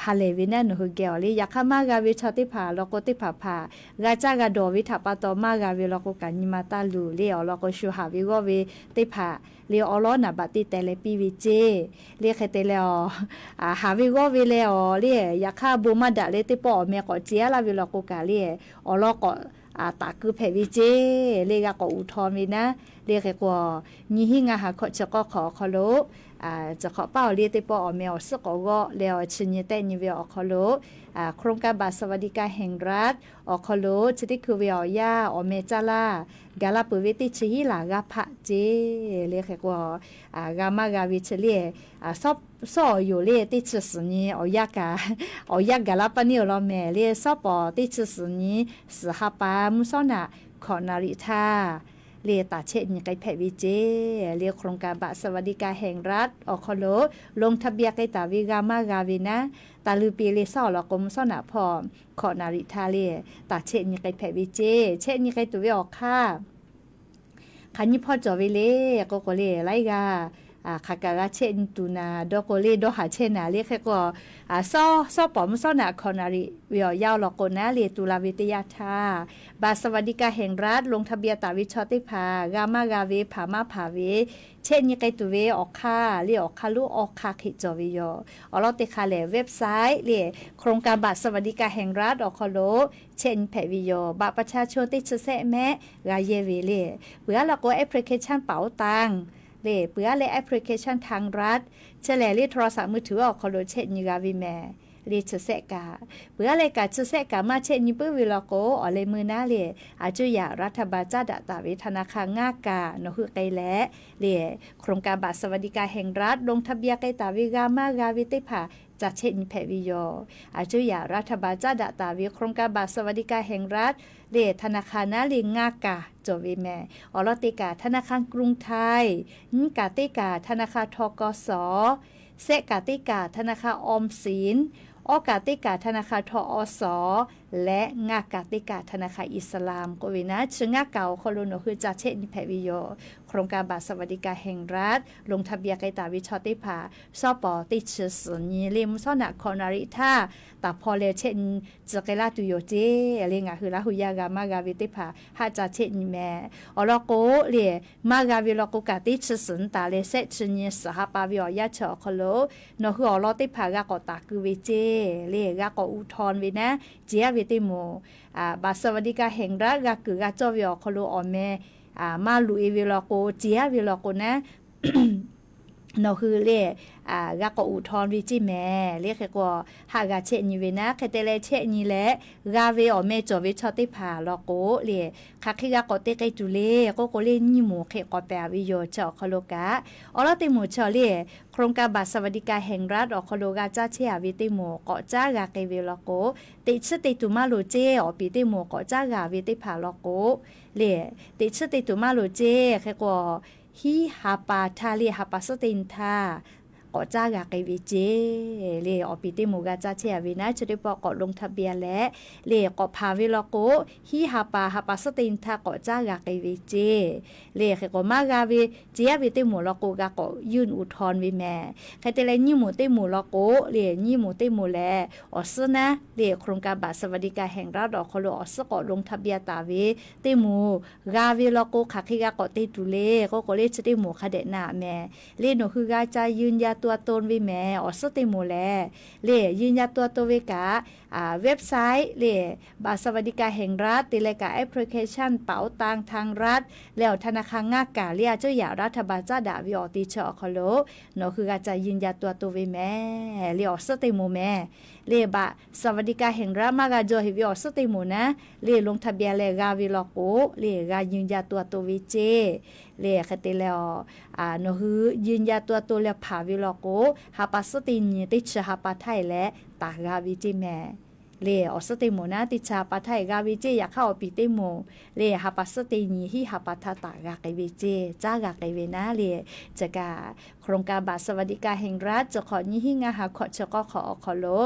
ha lehˬ ve naˉ nawˬ hui geh awˬ le. Yaꞈ hk'aˇ maˇ g'a ve chaw teˇ hpaˍ law k'o, teˇ hpaˍ hpaˍ g'a caˇ g'a dawˬ ve htaꞈ pa taw maˇ g'a ve law k'o kaꞈ nyi ma taˇ luˬ le. Awˬ lawn k'o, shu haˍ ve g'awˇ ve teˇ hpaˍ le awˉ lawˉ naˍ baꞈ teˇ teh leh piˇ ve ceˇ. Le hk'e te leh, haˍ ve g'awˇ ve leh awˬ le, yaꞈ hk'aˇ bon maˇ daꞈ leh teˇ pawˆ awˬ meh k'awꞈ ce-a laˇ ve law k'o kaꞈ le, awˬ lawn k'awꞈ taˍ keu hpehꞈ ve ceˇ. Le g'a k'awꞈ uˍ htaw ve naˉ le. Hk'e k'o, nyiˇ hinˉ ngaˇ ha hkawꞈ chi k'awˇ hk'awꞈ awˬ hk'aw lo Chi hk'awꞈ paˇ awˬ liˇ teˇ pawˆ awˬ meh awˬ suhˉ k'awꞈ g'awˆ leh awˬ chi nyi tehˆ nyi ve awˬ hk'aw lo, โครงการบัตรสวัสดิการแห่งรัฐ awˬ hk'aw lo chi teˇ hkui ve awˬ yanˇ awˬ meh caˇ laˇ, gaˬ la peuˬ ve teˇ chi hiˉ laˬ g'a hpaˆ ceˇ le. Hk'e k'o, g'a maˇ g'a ve chi le, shawˉ awˬ yoˬ le, teˇ chi suhˍ nyi awˬ yanˇ kaꞈ, awˬ yanˇ gaˬ la paˇ neˇ awˬ lawn mehˍ le, shawˉ pawˍ teˇ chi suhˍ nyi suhˍ ha pa mvuhˇ shawˉ naꞈ hkawꞈ naˍ riˍ htaˇ le, taˍ chehˆ nyi k'ai hpehꞈ ve ceˇ le. โครงการบัตรสวัสดิการแห่งรัฐ awˬ hk'aw lo ลงทะเบียน k'ai taˍ ve g'a maˇ g'a ve naˉ, taˍ luˬ piˇ le shaˉ awˬ lawn k'o mvuhˇ shawˉ naꞈ hpawˇ hkawꞈ naˍ riˍ htaˇ le, taˍ chehˆ nyi k'ai hpehꞈ ve ceˇ. Chehˆ nyi k'ai tuˬ ve awˬ hk'aˇ hk'aˬ nyi hpawˇ cawˬ ve le k'oˆ k'o le, laiˉ g'aˇ hk'aˬ kaꞈ g'a chehˆ nyi tuˬ naˍ, dawˇ k'o le dawˇ haˍ chehˇ naˍ le. Hk'e k'o, shawˉ pawˍ mvuhˇ shawˉ naꞈ hkawꞈ naˍ riˍ ve awˬ yanˇ awˬ lawn k'o naˉ le, tu la ve teˇ yanˇ htaˇ บัตรสวัสดิการแห่งรัฐ ลงทะเบียน taˍ ve chaw teˇ hpaˍ g'a maˇ g'a ve hpaˍ maˇ hpaˍ ve chehˆ nyi k'ai tuˬ ve awˬ hk'aˇ le, awˬ hk'aˇ lonˉ awˬ hk'aˇ hk'e cawˬ ve yoˬ. Awˬ lawn teˇ hk'aˇ lehˬ, website le, โครงการบัตรสวัสดิการแห่งรัฐ awˬ hk'aw lo chehˆ nyi hpehꞈ ve yoˬ. Baꞈ pa cha cho teˇ chi sehˆ mehˆ g'a yehˇ ve le. Peuˬ aˉ law k'o แอปพลิเคชันเป๋าตัง le, peuˬ aˉ leh แอปพลิเคชันทางรัฐ chi lehˬ le โทรศัพท์มือถือ awˬ hk'aw lo chehˆ nyi g'a ve mehˍ le. Chi sehˆ kaꞈ, peuˬ aˉ leh kaꞈ chi sehˆ kaꞈ maˇ chehˆ nyi puiˉ ve law k'o, awˬ leh meuˇ naˉ le, อาจจะอยาก รัฐบาล caˉ daꞈ taˍ ve ธนาคาร ngaˇ kaˍ nawˬ hui k'ai leh le, โครงการบัตรสวัสดิการแห่งรัฐ ลงทะเบียน k'ai taˍ ve g'a maˇ g'a ve teˇ hpaˍ ca chehˆ nyi hpehꞈ ve yoˬ. อาจจะอยาก รัฐบาล caˉ daꞈ taˍ ve โครงการบัตรสวัสดิการแห่งรัฐ le ธนาคาร naˉ le ngaˇ kaˍ cawˬ ve mehˍ. Awˬ lawn teˇ kaꞈ ธนาคารกรุงไทย, nyiˇ kaꞈ teˇ kaꞈ ธนาคาร ทกส, sehˆ kaꞈ teˇ kaꞈ ธนาคาร ออมสิน, awˇ kaꞈ teˇ kaꞈ ธนาคาร ทอส leh ngaˇ kaˍ teˇ kaꞈ ธนาคาร อิสลาม k'oˆ ve naˉ, chi ngaˇ kaˍ awˬ hk'aw lo nawˬ hui ca chehˆ nyi hpehꞈ ve yoˬ. โครงการบัตรสวัสดิการแห่งรัฐ ลงทะเบียน k'ai taˍ ve chaw teˇ hpaˍ shawˉ pawˍ teˇ chi suhˍ nyi le mvuhˇ shawˉ naꞈ hkawꞈ naˍ riˍ htaˇ taˍ hpaw leh chehˆ nyi tcuh k'ai laˇ tuˬ yoˬ ceˇ le. Ngaˬ hui Laˇ hu yaˇ g'a maˇ g'a ve teˇ hpaˍ haˆ ca chehˆ nyi mehˍ. Awˬ lawn k'o le, maˇ g'a ve law k'o kaꞈ teˇ chi suhˍ nyi taˍ leh sehˆ chi nyi suhˍ ha pa ve awˬ yanˇ chi awˬ hk'aw lo nawˬ hui awˬ lawn teˇ hpaˍ g'a k'awꞈ taˍ keu ve ceˇ le, g'a k'awꞈ อุทธรณ์ ve naˉ, ceˬ aˉ ve teˇ moˍ บัตรสวัสดิการแห่งรัฐ g'a kuiˬ g'a cawˇ ve awˬ hk'aw lo awˬ meh maˇ loꞈ e ve law k'o, ceˬ aˉ ve law k'o naˉ, nawˬ hui le g'a k'awꞈ อุทธรณ์ ve ceˇ mehˍ le. Hk'e k'o, haˆ g'a chehˆ nyi ve naˉ, hk'e te leh chehˆ nyi leh g'a ve awˬ meh cawˬ ve chaw teˇ hpaˍ law k'o le, hk'aˬ hk'e g'a k'awꞈ te k'ai tuˬ le k'oˆ k'o le, nyiˇ moˍ hk'e k'awꞈ pehˍ ve yoˬ. Chi awˬ hk'aw lo kaꞈ, awˬ lawn teˇ moˍ chi le, โครงการบัตรสวัสดิการแห่งรัฐ awˬ hk'aw lo g'a caˇ chehˇ a ve teˇ moˍ k'awꞈ caˉ g'a k'ai ve law k'o, teꞈ chiˉ te tuˬ maˇ loˍ ceˇ. Awˬ piˍ teˇ moˍ k'awꞈ caˉ g'a ve teˇ hpaˍ law k'o le, teꞈ chiˉ te tuˬ maˇ loˍ ceˇ. Hk'e k'o, hiˉ ha pa htaˇ le ha pa suhˉ teˇ nyi htaˇ k'awꞈ caˉ g'a k'ai ve ceˇ le. Awˬ piˍ teˇ moˍ g'a caˇ chehˇ a ve naˉ, chi teˇ pawˆ k'awꞈ ลงทะเบียน leh le k'awꞈ hpanˍ ve law k'o, hiˉ ha pa ha pa suhˉ teˇ nyi htaˇ k'awꞈ caˉ g'a k'ai ve ceˇ le. Hk'e k'o, maˇ g'a ve ceˬ aˉ ve teˇ moˍ law k'o g'a k'awꞈ ยื่นอุทธรณ์ ve mehˍ. Hk'e te leh nyiˇ moˍ teˇ moˍ law k'o le, nyiˇ moˍ teˇ moˍ lehˬ awˬ suhˉ naˉ le, โครงการบัตรสวัสดิการแห่งรัฐ awˬ hk'aw lo awˬ suhˉ k'awꞈ ลงทะเบียน taˍ ve teˇ moˍ g'a ve law k'o, hk'aˬ hk'e g'a k'awꞈ te tuˬ le k'oˆ k'o le, chi teˇ moˍ hk'a dehꞈ na mehˍ le. Nawˬ hui g'a ca ยืนยันตัวตน ve mehˍ. Awˬ suhˉ teˇ moˍ lehˬ le, ยืนยันตัวตน ve kaꞈ, website le, บัตรสวัสดิการแห่งรัฐ te leh kaꞈ แอปพลิเคชันเป๋าตัง ทางรัฐ leh awˬ ธนาคาร ngaˇ kaˍ le, อาจจะอยาก รัฐบาล caˉ daꞈ ve awˬ te chi awˬ hk'aw lo nawˬ hui g'a ca ยืนยันตัวตน ve mehˍ le. Awˬ suhˉ teˇ moˍ mehˍ le, บัตรสวัสดิการแห่งรัฐ maˇ g'a jaw heꞈ ve awˬ suhˉ teˇ moˍ naˉ le, ลงทะเบียน leh g'a ve law k'o le, g'a ยืนยันตัวตน ve ceˇ le. Hk'e te leh, nawˬ hui ยืนยันตัวตน leh hpanˍ ve law k'o, ha pa suhˉ teˇ nyi teˇ chi ha pa htaˇ e leh taˍ g'a ve ceˇ mehˍ le. Awˬ suhˉ teˇ moˍ naˉ teˇ chi ha pa htaˇ e g'a ve ceˇ. Yaꞈ hk'aˇ awˬ piˍ teˇ moˍ le, ha pa suhˉ teˇ nyi hiˉ ha pa htaˇ taˍ g'a k'ai ve ceˇ, caˉ g'a k'ai ve naˉ le. Chi kaꞈ โครงการบัตรสวัสดิการแห่งรัฐ chi hk'awꞈ nyiˇ hinˉ ngaˇ ha hkawꞈ chi k'awˇ hk'awꞈ awˬ hk'aw lo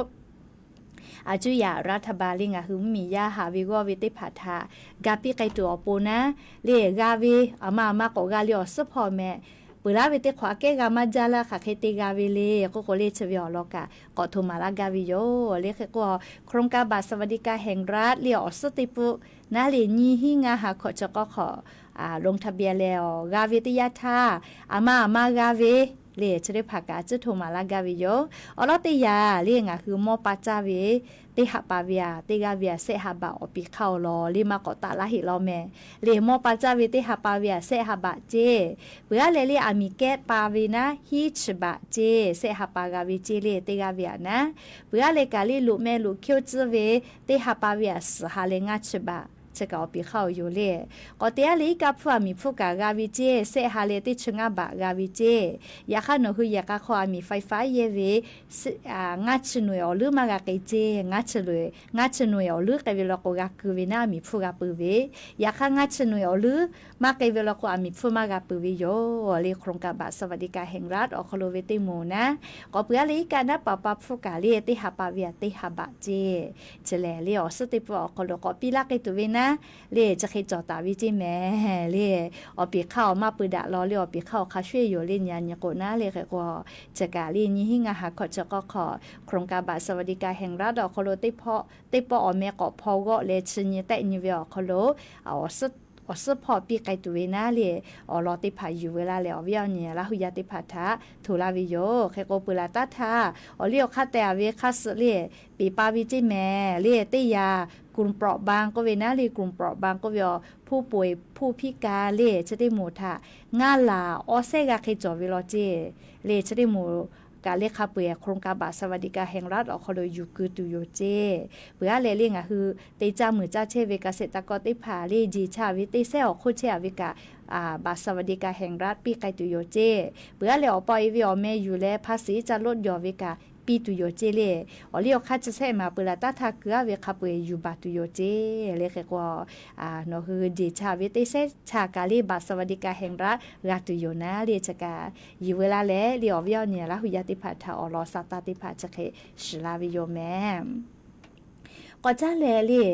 อาจจะอยาก รัฐบาล le, ngaˬ hui mvuhˇmiˬ yaˇ haꞈ ve g'awˇ ve teˇ hpaˍ htaꞈ ga piˇ k'ai tuˬ awˬ pon naˉ le, g'a ve aˬ ma aˬ ma k'awꞈ g'a le awˬ suhˉ hpawˇ mehˍ. Peuˬ laˇ ve teˇ hk'awꞈ aꞈ kehˉ g'a maˇ jaˇ laˇ, hk'aˬ hk'e te g'a ve le k'oˆ k'o le, chi ve awˬ lawn kaꞈ k'awꞈ htoꞈ maˍ laˇ gaˇ ve yoˬ le. Hk'e k'o, โครงการบัตรสวัสดิการแห่งรัฐ le awˬ suhˉ teˇ peuˆ naˉ le, nyiˇ hinˉ ngaˇ ha hkawꞈ chi k'awˇ hk'awꞈ ลงทะเบียน leh awˬ g'a ve teˇ yanˇ htaˇ, aˬ ma aˬ ma g'a ve le chi teˇ hpaˍ kaꞈ a ciˉ hto maˍ laˇ gaˇ ve yoˬ. Awˬ lawn teˇ yanˇ le ngaˬ hui mawˇ pa caˇ ve teˇ ha pa ve aꞈ, teˇ g'aˇ ve aꞈ, sehˆ ha baꞈ awˬ piˍ hk'aˇ awˬ lawn le maˇ k'awꞈ taˆ laˇ heˆ law mehˍ. Le mawˇ pa caˇ ve teˇ ha pa ve aꞈ, sehˆ ha baꞈ ceˇ. Peuˬ aˉ leh le aˬ miˍ kehˉ pa ve naˉ hiˉ chi baꞈ ceˇ, sehˆ ha pa g'a ve ceˇ le teˇ g'aˇ ve aꞈ naˉ. Peuˬ aˉ leh kaꞈ le loꞈ meh loꞈ hkiˇ oˇ tcuhˉ ve teˇ ha pa ve aꞈ, suhˍ ha leh ngaˇ chi baꞈ chi kaꞈ awˬ piˍ hk'aˇ awˬ yoˬ le. K'awꞈ te aˉ leh iˉ kaˆ hpfuhˇ aˬ miˍ hpfuhˇ kaꞈ g'a ve ceˇ, sehˆ ha leh teˇ chi ngaˇ baꞈ g'a ve ceˇ. Yaꞈ hk'aˇ nawˬ hui yehˬ k'a hk'aw aˬ miˍ faiˍ faˉ yehˇ ve ngaˇ chi nawˬ eˬ awˬ leuˉ maˇ g'a k'ai ceˇ. Ngaˇ chi nawˬ eˬ awˬ leuˉ k'ai ve law k'o g'a ku ve naˉ aˬ miˍ hpfuhˇ g'a peuˬ ve. Yaꞈ hk'aˇ ngaˇ chi nawˬ eˬ awˬ leuˉ maˇ k'ai ve law k'o aˬ miˍ hpfuhˇ maˇ g'a peuˬ ve yoˬ le. โครงการบัตรสวัสดิการแห่งรัฐ awˬ hk'aw lo ve teˇ moˍ naˉ, k'awꞈ peuˬ aˉ leh iˉ kaˆ naˉ paˍ pa hpfuhˇ kaꞈ le teˇ ha pa ve aꞈ, teˇ ha baꞈ ceˇ. Chi lehˬ le awˬ suhˉ teˇ pfuhˇ awˬ hk'aw lo k'awꞈ piˇ laˇ k'ai tuˬ ve naˉ le chi hk'e cawˬ taˍ ve ceˇ mehˍ le. Awˬ piˍ hk'aˇ awˬ maˇ pui daꞈ law le, awˬ piˍ hk'aˇ awˬ hk'a shuˍ yoˬ le. Nyi a nyi k'o naˉ le hk'e k'o, chi kaꞈ le nyiˇ hinˉ ngaˇ ha hkawꞈ chi k'awˇ hk'aw โครงการบัตรสวัสดิการแห่งรัฐ awˬ hk'aw lo teˇ pawˆ teˇ pawˆ awˬ meh k'awꞈ hpaw g'awˆ leh chi nyi tehˆ nyi ve awˬ hk'aw lo awˬ suhˉ hpawˇ piˇ k'ai tuˬ ve naˉ le, awˬ lawn teˇ hpaˍ yuˬ veu laˇ leh awˬ viˉ awˬ nyi Laˇ hu yaˇ teˇ hpaˍ htaꞈ hto laˇ ve yoˬ. Hk'e k'o peuˬ laˬ taˉ htaˇ awˬ liˇ awˬ hk'aˇ teh a ve hk'aˇ suh le peˍ pa ve ceˇ mehˍ le. Teˇ yanˇ กลุ่มเปราะบาง k'oˆ ve naˉ le, กลุ่มเปราะบาง k'oˆ ve awˬ hpu poˬ eˬ hpu hpiˇ ka le chi teˇ moˍ htaꞈ ngaˇ laˬ awˇ sehˉ g'a hk'e cawˬ ve law ceˇ. Le chi teˇ moˍ kaꞈ le hk'a peu eˬ โครงการบัตรสวัสดิการแห่งรัฐ awˬ hk'aw lo yuˬ keu tuˬ yoˬ ceˇ. Peuˬ aˉ leh le ngaˬ hui te caˇ meuˍ caˇ chehˇ ve เกษตรกร teˇ hpaˍ le jeˬ cha ve teˇ sehˉ awˬ hk'oˆ chehˇ a ve kaꞈ บัตรสวัสดิการแห่งรัฐ piˇ k'ai tuˬ yoˬ ceˇ. Peuˬ aˉ leh awˬ pa e ve awˬ meh yuˬ leh ภาษี caˇ loˆ jawˬ ve kaꞈ piˇ tuˬ yoˬ ceˇ le. Awˬ liˇ awˬ hk'aˇ chi sehˉ maˍ peuˬ laˬ taˉ htaˇ keu aˉ ve hk'a peu eˬ yuˬ baˬ tuˬ yoˬ ceˇ. Le hk'e k'o nawˬ hui jeˬ cha ve teˇ sehˉ cha kaꞈ le บัตรสวัสดิการแห่งรัฐ g'a tuˬ yoˬ naˉ le chi kaꞈ yuˬ veu laˇ leh le awˬ viˉ awˬ nyi Laˇ hu yaˇ teˇ hpaˍ htaꞈ awˬ lawn sa taˇ teˇ hpaˍ chi hk'e shiˍ la ve yoˬ mehˍ. K'awꞈ caˉ leh le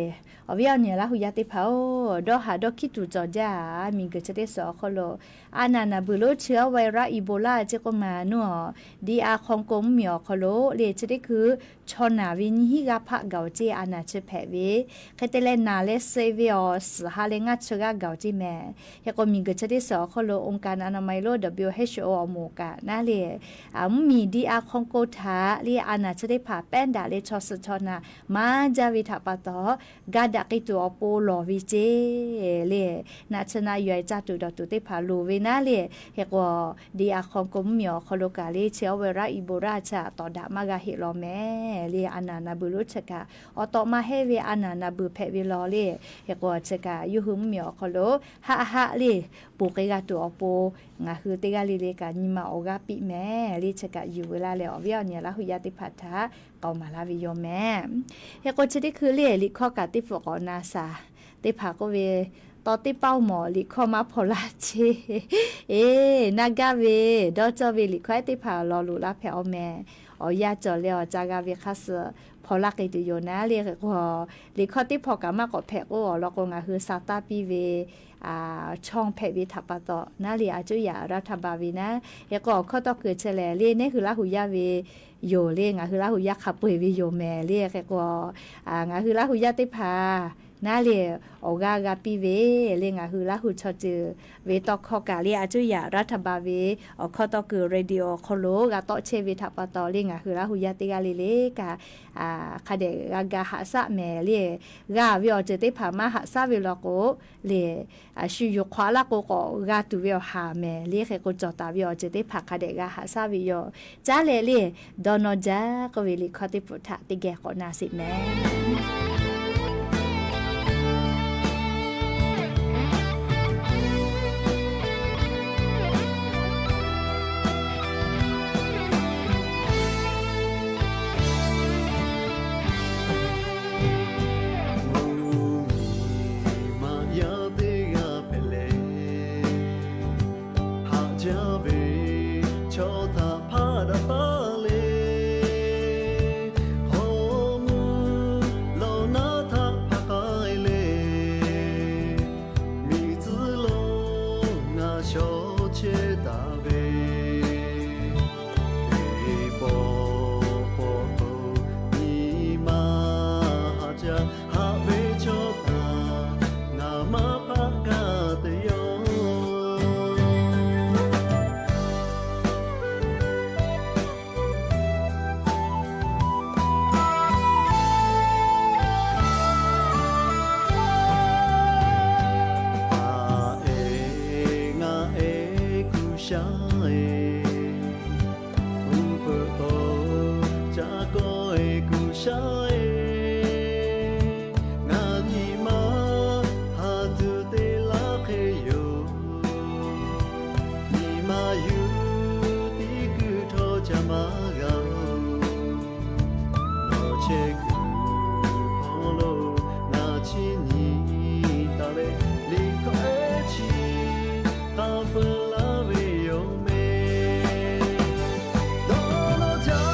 awˬ viˉ awˬ nyi Laˇ hu yaˇ teˇ hpaˍ-oˬ, dawˇ haˍ dawˇ hkiˉ tuˬ cawˬ jaˇ. Miˬguiˬ chi teˇ suhˍ awˬ hk'aw lo a naˍ naˍ beuˬ lonˉ chi aw vaiˍ raˆ Ebola ceˇ k'oˆ ma nuˇ a, D R Congo mvuhˇmiˬ awˬ hk'aw lo le chi teˇ hkui chaw naˬ ve nyiˇ hinˉ g'aˇ hpaˆ gaˬ-oˬ ceˇ. A naˍ chi hpehꞈ ve hk'e te leh naˬ leh suh ve awˬ suhˍ ha leh ngaˇ chi g'aˇ gaˬ-oˬ ceˇ mehˍ. Hk'e k'o miˬguiˬ chi teˇ suhˍ awˬ hk'aw lo องค์การอนามัยโลก W H O awˬ moˍ kaꞈ naˉ le mvuhˇmiˬ D R Congo htaꞈ le a naˍ chi teˇ hpaˍ pehˉ daꞈ leh chaw suh chaw naˬ maˇ jaˇ ve htaꞈ pa taw ga daꞈ k'ai tuˬ awˬ pon lawˬ ve ceˇ le. Naꞈ chi na yuˬ-e caˇ tuˬ dawˬ tuˬ teˇ hpaˍ loˍ ve naˉ le. Hk'e k'o D R Congo mvuhˇmiˬ awˬ hk'aw lo kaꞈ le chi aw vaiˍ raˆ Ebola chi a tawˍ daꞈ maˇ g'a heˆ law mehˍ le. A naˍ naˍ beuˬ lonˉ chi kaꞈ awˬ tawꞈ ma hehˉ ve a naˍ naˍ beuˬ hpehꞈ ve law le. Hk'e k'o chi kaꞈ yawˇ hui mvuhˇmiˬ awˬ hk'aw lo haˆ haˆ le ponˬ k'ai g'a tuˬ awˬ pon ngaˬ hui teˇ g'aˇ le le kaꞈ nyi ma awˬ g'aˇ piˇ mehˍ le chi kaꞈ yuˬ veu laˇ leh awˬ viˉ awˬ nyi Laˇ hu yaˇ teˇ hpaˍ htaꞈ k'awꞈ maˍ laˇ ve yoˬ mehˍ. Hk'e k'o chi teˇ hkui le liꞈ hkawˇ kaꞈ teˇ pfuhˍ k'awꞈ na shaˍ. Teˇ hpaˍ k'oˆ ve, tawˇ teˇ paˇ-oˬ mawˬ liꞈ hkawˇ maˇ hpaw laˇ ceˇ. Eˬ, na gaˇ ve dawˇ cawˇ ve liꞈ hkawˇ ehˉ teˇ hpaˍ law loꞈ laˇ hpehꞈ-aw mehˍ. Awˬ yanˇ cawˬ leh awˬ ca g'a ve hk'a suh hpaw laˇ k'ai tuˬ yoˬ naˉ le. Hk'e k'o liꞈ hkawˇ teˇ hpaˍ kaꞈ maˇ k'awꞈ hpehꞈ k'o awˬ lawn k'o ngaˬ hui sa taˇ piˇ ve chaw hpehꞈ ve htaꞈ pa taw naˉ le, a cuˇ yaꞈ รัฐบาล ve naˉ. Hk'e k'o awˬ hkawˇ tawˇ kuiˬ chi lehˬ le neˉ hui Laˇ hu yaˇ ve yoˬ le, ngaˬ hui Laˇ hu yaˇ hk'a peu eˬ ve yoˬ mehˍ le. Hk'e k'o ngaˬ hui Laˇ hu yaˇ teˇ hpaˍ naˉ le awˬ g'aˇ g'a piˇ ve le ngaˬ hui Laˇ hu chaw ceuˬ ve tawˇ hkawˇ kaꞈ le a cuˇ yaꞈ รัฐบาล ve awˬ hkawˇ tawˇ kuiˬ radio awˬ hk'aw lo g'a tawˆ chehˇ ve htaꞈ pa taw le ngaˬ hui Laˇ hu yaˇ teˇ g'aˇ le le kaꞈ hk'a dehꞈ g'a ga haꞈ shaˆ mehˍ le. G'a ve awˬ ceuˬ teˇ hpaˍ maˇ haꞈ shaˆ ve law k'o le, a shu yuˬ hk'awꞈ laˇ k'o k'awꞈ g'a tuˬ ve awˬ haˍ mehˍ le. Hk'e k'o cawˬ taˍ ve awˬ ceuˬ teˇ hpaˍ hk'a dehꞈ g'a haꞈ shaˆ ve yoˬ. Caˉ leh le, dawˇ nawˇ jaˇ k'oˆ ve liꞈ hkawˇ teˇ pfuhˍ htaꞈ teˇ geh k'awꞈ na sheˍ mehˍ. Mvuhˇmiˬ maˇ yaˇ teˇ g'aˇ hpehꞈ leh, haꞈ jaˇ ve chaw htaꞈ hpaˇ daꞈ taˉ le, hk'aw mvuhˇ lawˬ naˉ htaꞈ hpaˍ k'ai le, miˬ tcuhˉ lawˬ ngaˬ shawˍ chehˇ taˍ ve, teˇ pawˆ pawˆ k'o nyi ma haꞈ jaˇ haꞈ ve chaw htaꞈ ngaˬ maˇ hpaˇ kaˇ te yoˬ. shaˉ-e, ngaˬ nyi ma haˍ tuˬ te laˇ hk'e yoˬ. Nyi ma yuˬ tiˉ kuiˬ htawˇ ca maˇ g'a-oˬ. Nawˬ chehˇ kuiˬ hk'aw lo ngaˬ chi nyi taˍ leh, liꞈ hkawˇ ehˉ chi k'a feu laˇ ve yoˬ mehˍ. Dawˇ nawˇ jaˇ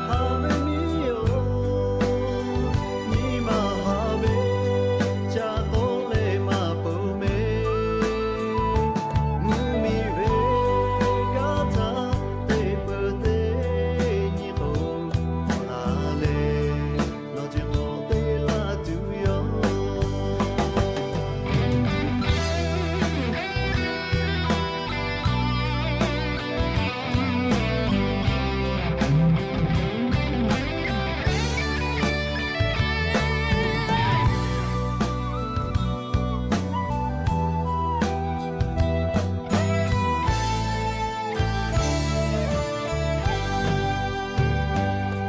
haˍ ve miˇ-oˬ, nyi ma haˍ ve ca k'oˆ leh maˇ peuˬ mehˍ. Mvuhˇ miˬ ve kanˉ htaˇ te peuˬ teˇ nyi k'o, k'awꞈ la leh, nawˬ chi k'awꞈ te laˇ tuˬ yoˬ.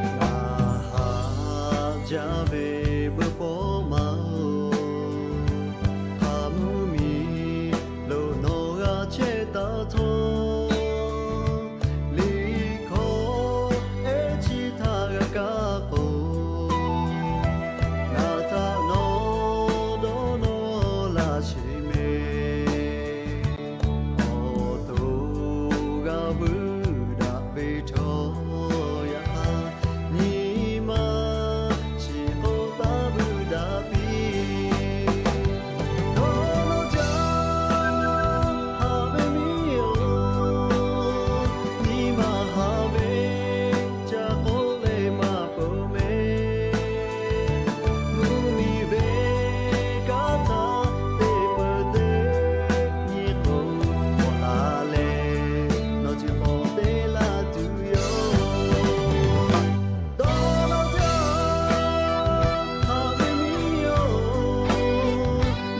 Ngaˬ haꞈ jaˇ ve beuꞈ pawˆ maˇ-oˬ, hk'a mvuhˇ miˬ lo nawˬ g'a chehˇ taˍ htawˇ, liꞈ hkawˇ ehˉ chi htaꞈ g'a kaˇ k'o, ngaˬ htaꞈ nawˬ dawˇ nawˇ laˇ sheˍ mehˍ. Awˬ to g'a vuiˇ daꞈ ve chaw yaꞈ hk'aˇ, nyi ma chi k'oˆ taˍ vuiˇ daꞈ piˇ. Dawˇ nawˇ jaˇ haˍ ve miˇ-oˬ, nyi ma haˍ ve ca k'oˆ leh maˇ peuˬ mehˍ. Mvuhˇ miˬ ve kanˉ htaˇ te peuˬ teˇ nyi k'o, k'awꞈ la leh, nawˬ chi k'awꞈ te laˇ tuˬ yoˬ. Dawˇ nawˇ jaˇ haˍ ve miˇ-oˬ,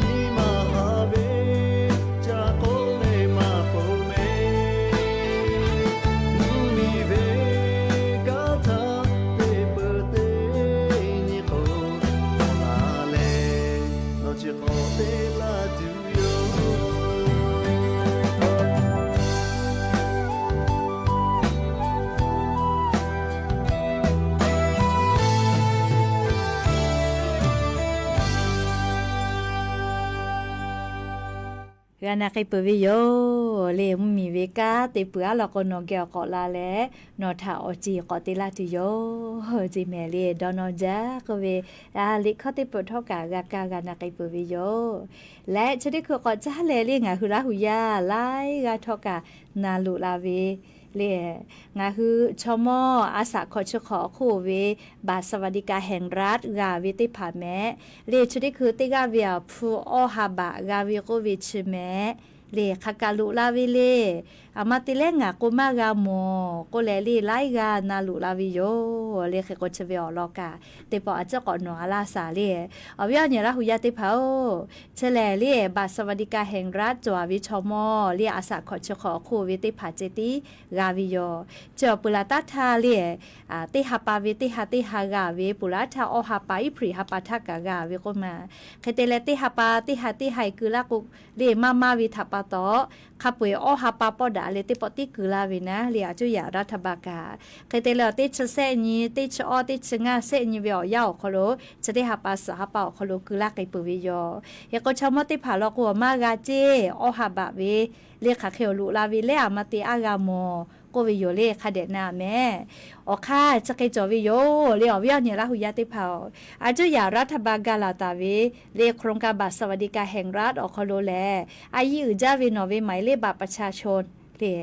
nyi ma haˍ ve ca k'oˆ leh maˇ peuˬ mehˍ. Mvuhˇ miˬ ve kanˉ htaˇ te peuˬ teˇ nyi k'o, k'awꞈ la leh, nawˬ chi k'awꞈ te laˇ tuˬ yoˬ. G'a na k'ai peuˬ ve yoˬ le. Mvuhˇ miˬ ve kanˉ te peuˬ aˉ law k'o, nawˬ geh awˬ k'awꞈ la leh, nawˬ htaꞈ awˬ ceˬ k'awꞈ te laˇ tuˬ yoˬ ceˬ mehˍ le. Dawˇ nawˇ jaˇ k'oˆ ve, liꞈ hkawˇ teˇ peuˬ htawˇ kaꞈ g'a kaˇ g'a na k'ai peuˬ ve yoˬ. Leh chi teˇ hkui k'awꞈ caˇ leh le, ngaˬ hui Laˇ huˍ yaˇ laiˉ g'aˇ htawˇ kaꞈ na loꞈ la ve le. Ngaˬ hui chaw mawˇ a shaꞈ hkawꞈ chi hk'awꞈ awˬ hk'oˆ ve บัตรสวัสดิการแห่งรัฐ g'a ve teˇ hpaˍ mehˍ le. Chi teˇ hkui teˇ g'aˇ ve awˬ hpu awˇ ha baꞈ g'a ve k'oˆ ve chi mehˍ le. Hk'aˬ kaꞈ loꞈ la ve le. Aˬ ma te lehˉ ngaˬ k'o maˇ g'a mawˬ k'oˆ leh le, laiˉ g'aˇ na loꞈ la ve yoˬ le. Hk'e k'o chi ve awˬ lawn kaꞈ teˇ pawˆ a ciˉ k'awꞈ nawˬ a laˇ shaˍ le. Awˬ viˉ awˬ nyi Laˇ huˍ yaˇ teˇ hpaˍ-oˬ, chi lehˬ le บัตรสวัสดิการแห่งรัฐ cawˬ ve chaw mawˇ le, a shaꞈ hkawꞈ chi hk'awꞈ awˬ hk'oˆ ve teˇ hpaˍ ceh tiˉ g'a ve yoˬ. Chi awˬ peuˬ laˬ taˉ htaˇ le, teˇ ha pa ve teˇ ha teˇ ha g'a ve peuˬ laˬ htaˇ, awˇ ha pa Iˉhpriˍ ha pa htaˇ kaꞈ g'a ve k'oˆ ma. Hk'e te leh teˇ ha pa teˇ ha teˇ ha keu laˇ k'o le, maˇ maˇ ve htaꞈ pa taw, hk'a peu-eˬ awˇ ha pa pawˆ daꞈ leh teˇ pawˆ tiˉ keu laˇ ve naˉ le, a cuˇ yaꞈ raˇ htaˇ ba kaꞈ. Hk'e te leh awˬ teˇ chi sehˆ nyi, teˇ chi awˇ, teˇ chi ngaˇ sehˆ nyi ve awˬ yanˇ awˬ hk'aw lo, chi teˇ ha pa suhˍ ha pa awˬ hk'aw lo keu laˇ k'ai peuˬ ve yoˬ. Hk'e k'o chaw mawˇ teˇ hpaˍ law k'o, maˇ g'a ceˇ, awˇ ha baꞈ ve le, hk'aˬ hk'e awˬ loꞈ la ve lehˉ, aˬ ma te aˉ g'a mawˬ k'oˆ ve yoˬ le. Hk'a dehꞈ na mehˍ. Awˬ hk'aˇ chi hk'e cawˬ ve yoˬ le. Awˬ viˉ awˬ nyi Laˇ huˍ yaˇ teˇ hpaˍ-oˬ, a cuˇ yaꞈ raˇ htaˇ ba ga laˬ taˍ ve le, โครงการบัตรสวัสดิการแห่งรัฐ awˬ hk'aw lo lehˬ, a yiˇ uiˍ jaˇ ve nawˬ ve หมายเลขบัตรประชาชน le,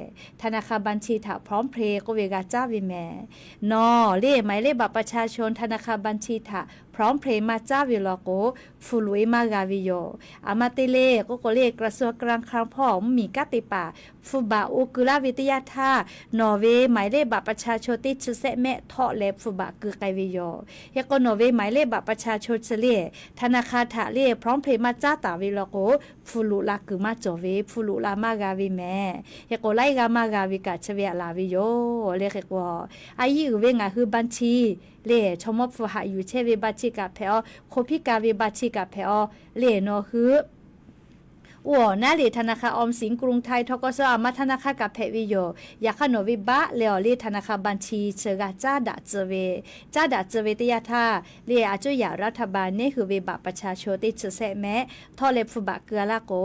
ธนาคารบัญชี htaꞈ พร้อมเพย์ k'oˆ ve g'a caˇ ve mehˍ. Nawˬ le หมายเลขบัตรประชาชน ธนาคารบัญชี htaꞈ พร้อมเพรียง maˇ caˉ ve law k'o, hpu loꞈ e maˇ g'a ve yoˬ. Aˬ ma te le k'oˆ k'o le, กระทรวงการคลัง hpawˇ mvuhˇmiˬ kanˉ te paˍ hpu baꞈ oˇ keu laˇ ve teˇ yanˇ htaˇ, nawˬ ve หมายเลขบัตรประชาชน teˇ chi sehˆ mehˆ htawˆ leh hpu baꞈ keu k'ai ve yoˬ. Hk'e k'o nawˬ ve หมายเลขบัตรประชาชน chi le ธนาคาร htaꞈ le พร้อมเพรียง maˇ caˉ taˍ ve law k'o, hpu loꞈ la kuiˬ maˇ cawˬ ve, hpu loꞈ la maˇ g'a ve mehˍ. Hk'e k'o laiˉ g'aˇ maˇ g'a ve kaꞈ chi ve aꞈ laˬ ve yoˬ le. Hk'e k'o, a yiˇ uiˍ ve ngaˬ hui บัญชี le chaw mawˇ hpu haꞈ yuˬ chehˇ ve บัญชี kaꞈ hpehꞈ aw, hko hpiˇ ka ve บัญชี kaꞈ hpehꞈ aw le, nawˬ hui oˇ awˬ naˉ le ธนาคารออมสิน กรุงไทย ทกส aˬ ma ธนาคาร kaꞈ hpehꞈ ve yoˬ. Yaꞈ hk'aˇ nawˬ ve baˆ leh awˬ le ธนาคาร บัญชี chi g'a caˉ daꞈ tcuh ve, caˉ daꞈ tcuh ve teˇ yanˇ htaˇ le, a cuˇ yaꞈ รัฐบาล neˉ hui ve บัตรประชาชน teˇ chi sehˆ mehˆ htawˆ leh hpu baꞈ keu a laˇ k'o,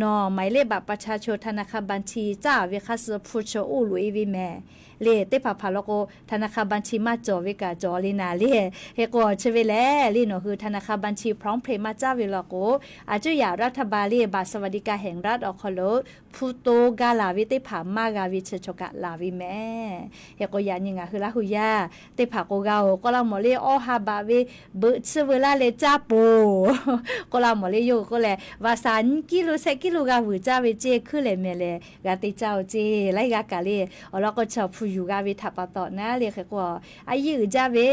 nawˬ หมายเลขบัตรประชาชน ธนาคาร บัญชี caˉ ve hk'a suh hpu chi oˇ loꞈ e ve mehˍ le. Teˇ hpaˍ hpaˍ law k'o ธนาคาร บัญชี maˇ cawˬ ve kaꞈ cawˬ le naˍ le. Hk'e k'o chi ve lehˬ le, nawˬ hui ธนาคาร บัญชี พร้อมเพรียง maˇ caˉ ve law k'o, a cuˇ yaꞈ รัฐบาล le บัตรสวัสดิการแห่งรัฐ awˬ hk'aw lo hpu to ga laˬ ve teˇ hpaˍ maˇ g'a ve chi chaw kaꞈ laˬ ve mehˍ. Hk'e k'o yaꞈ nyi ngaˬ hui Laˇ hu yaˇ teˇ hpaˍ k'o g'a oˬ k'oˆ laˇ mawˬ le, awˇ ha baꞈ ve beuꞈ chiˇ veu laˇ leh caˇ poˬ k'oˆ laˇ mawˬ le, yawˇ hui k'oˆ leh vaꞈ saˍ nyiˇ kiˇ lo sehˆ kiˇ lo g'a vuiˬ caˇ ve ceˇ, hkuiˉ lehˍ mehˍ lehˍ g'a te caˇ oˬ ceˇ, laiˉ g'aˇ kaꞈ le awˬ lawn k'o chi awˬ hpu yuˬ g'a ve htaꞈ pa taw naˉ le. Hk'e k'o a yiˇ uiˍ jaˇ ve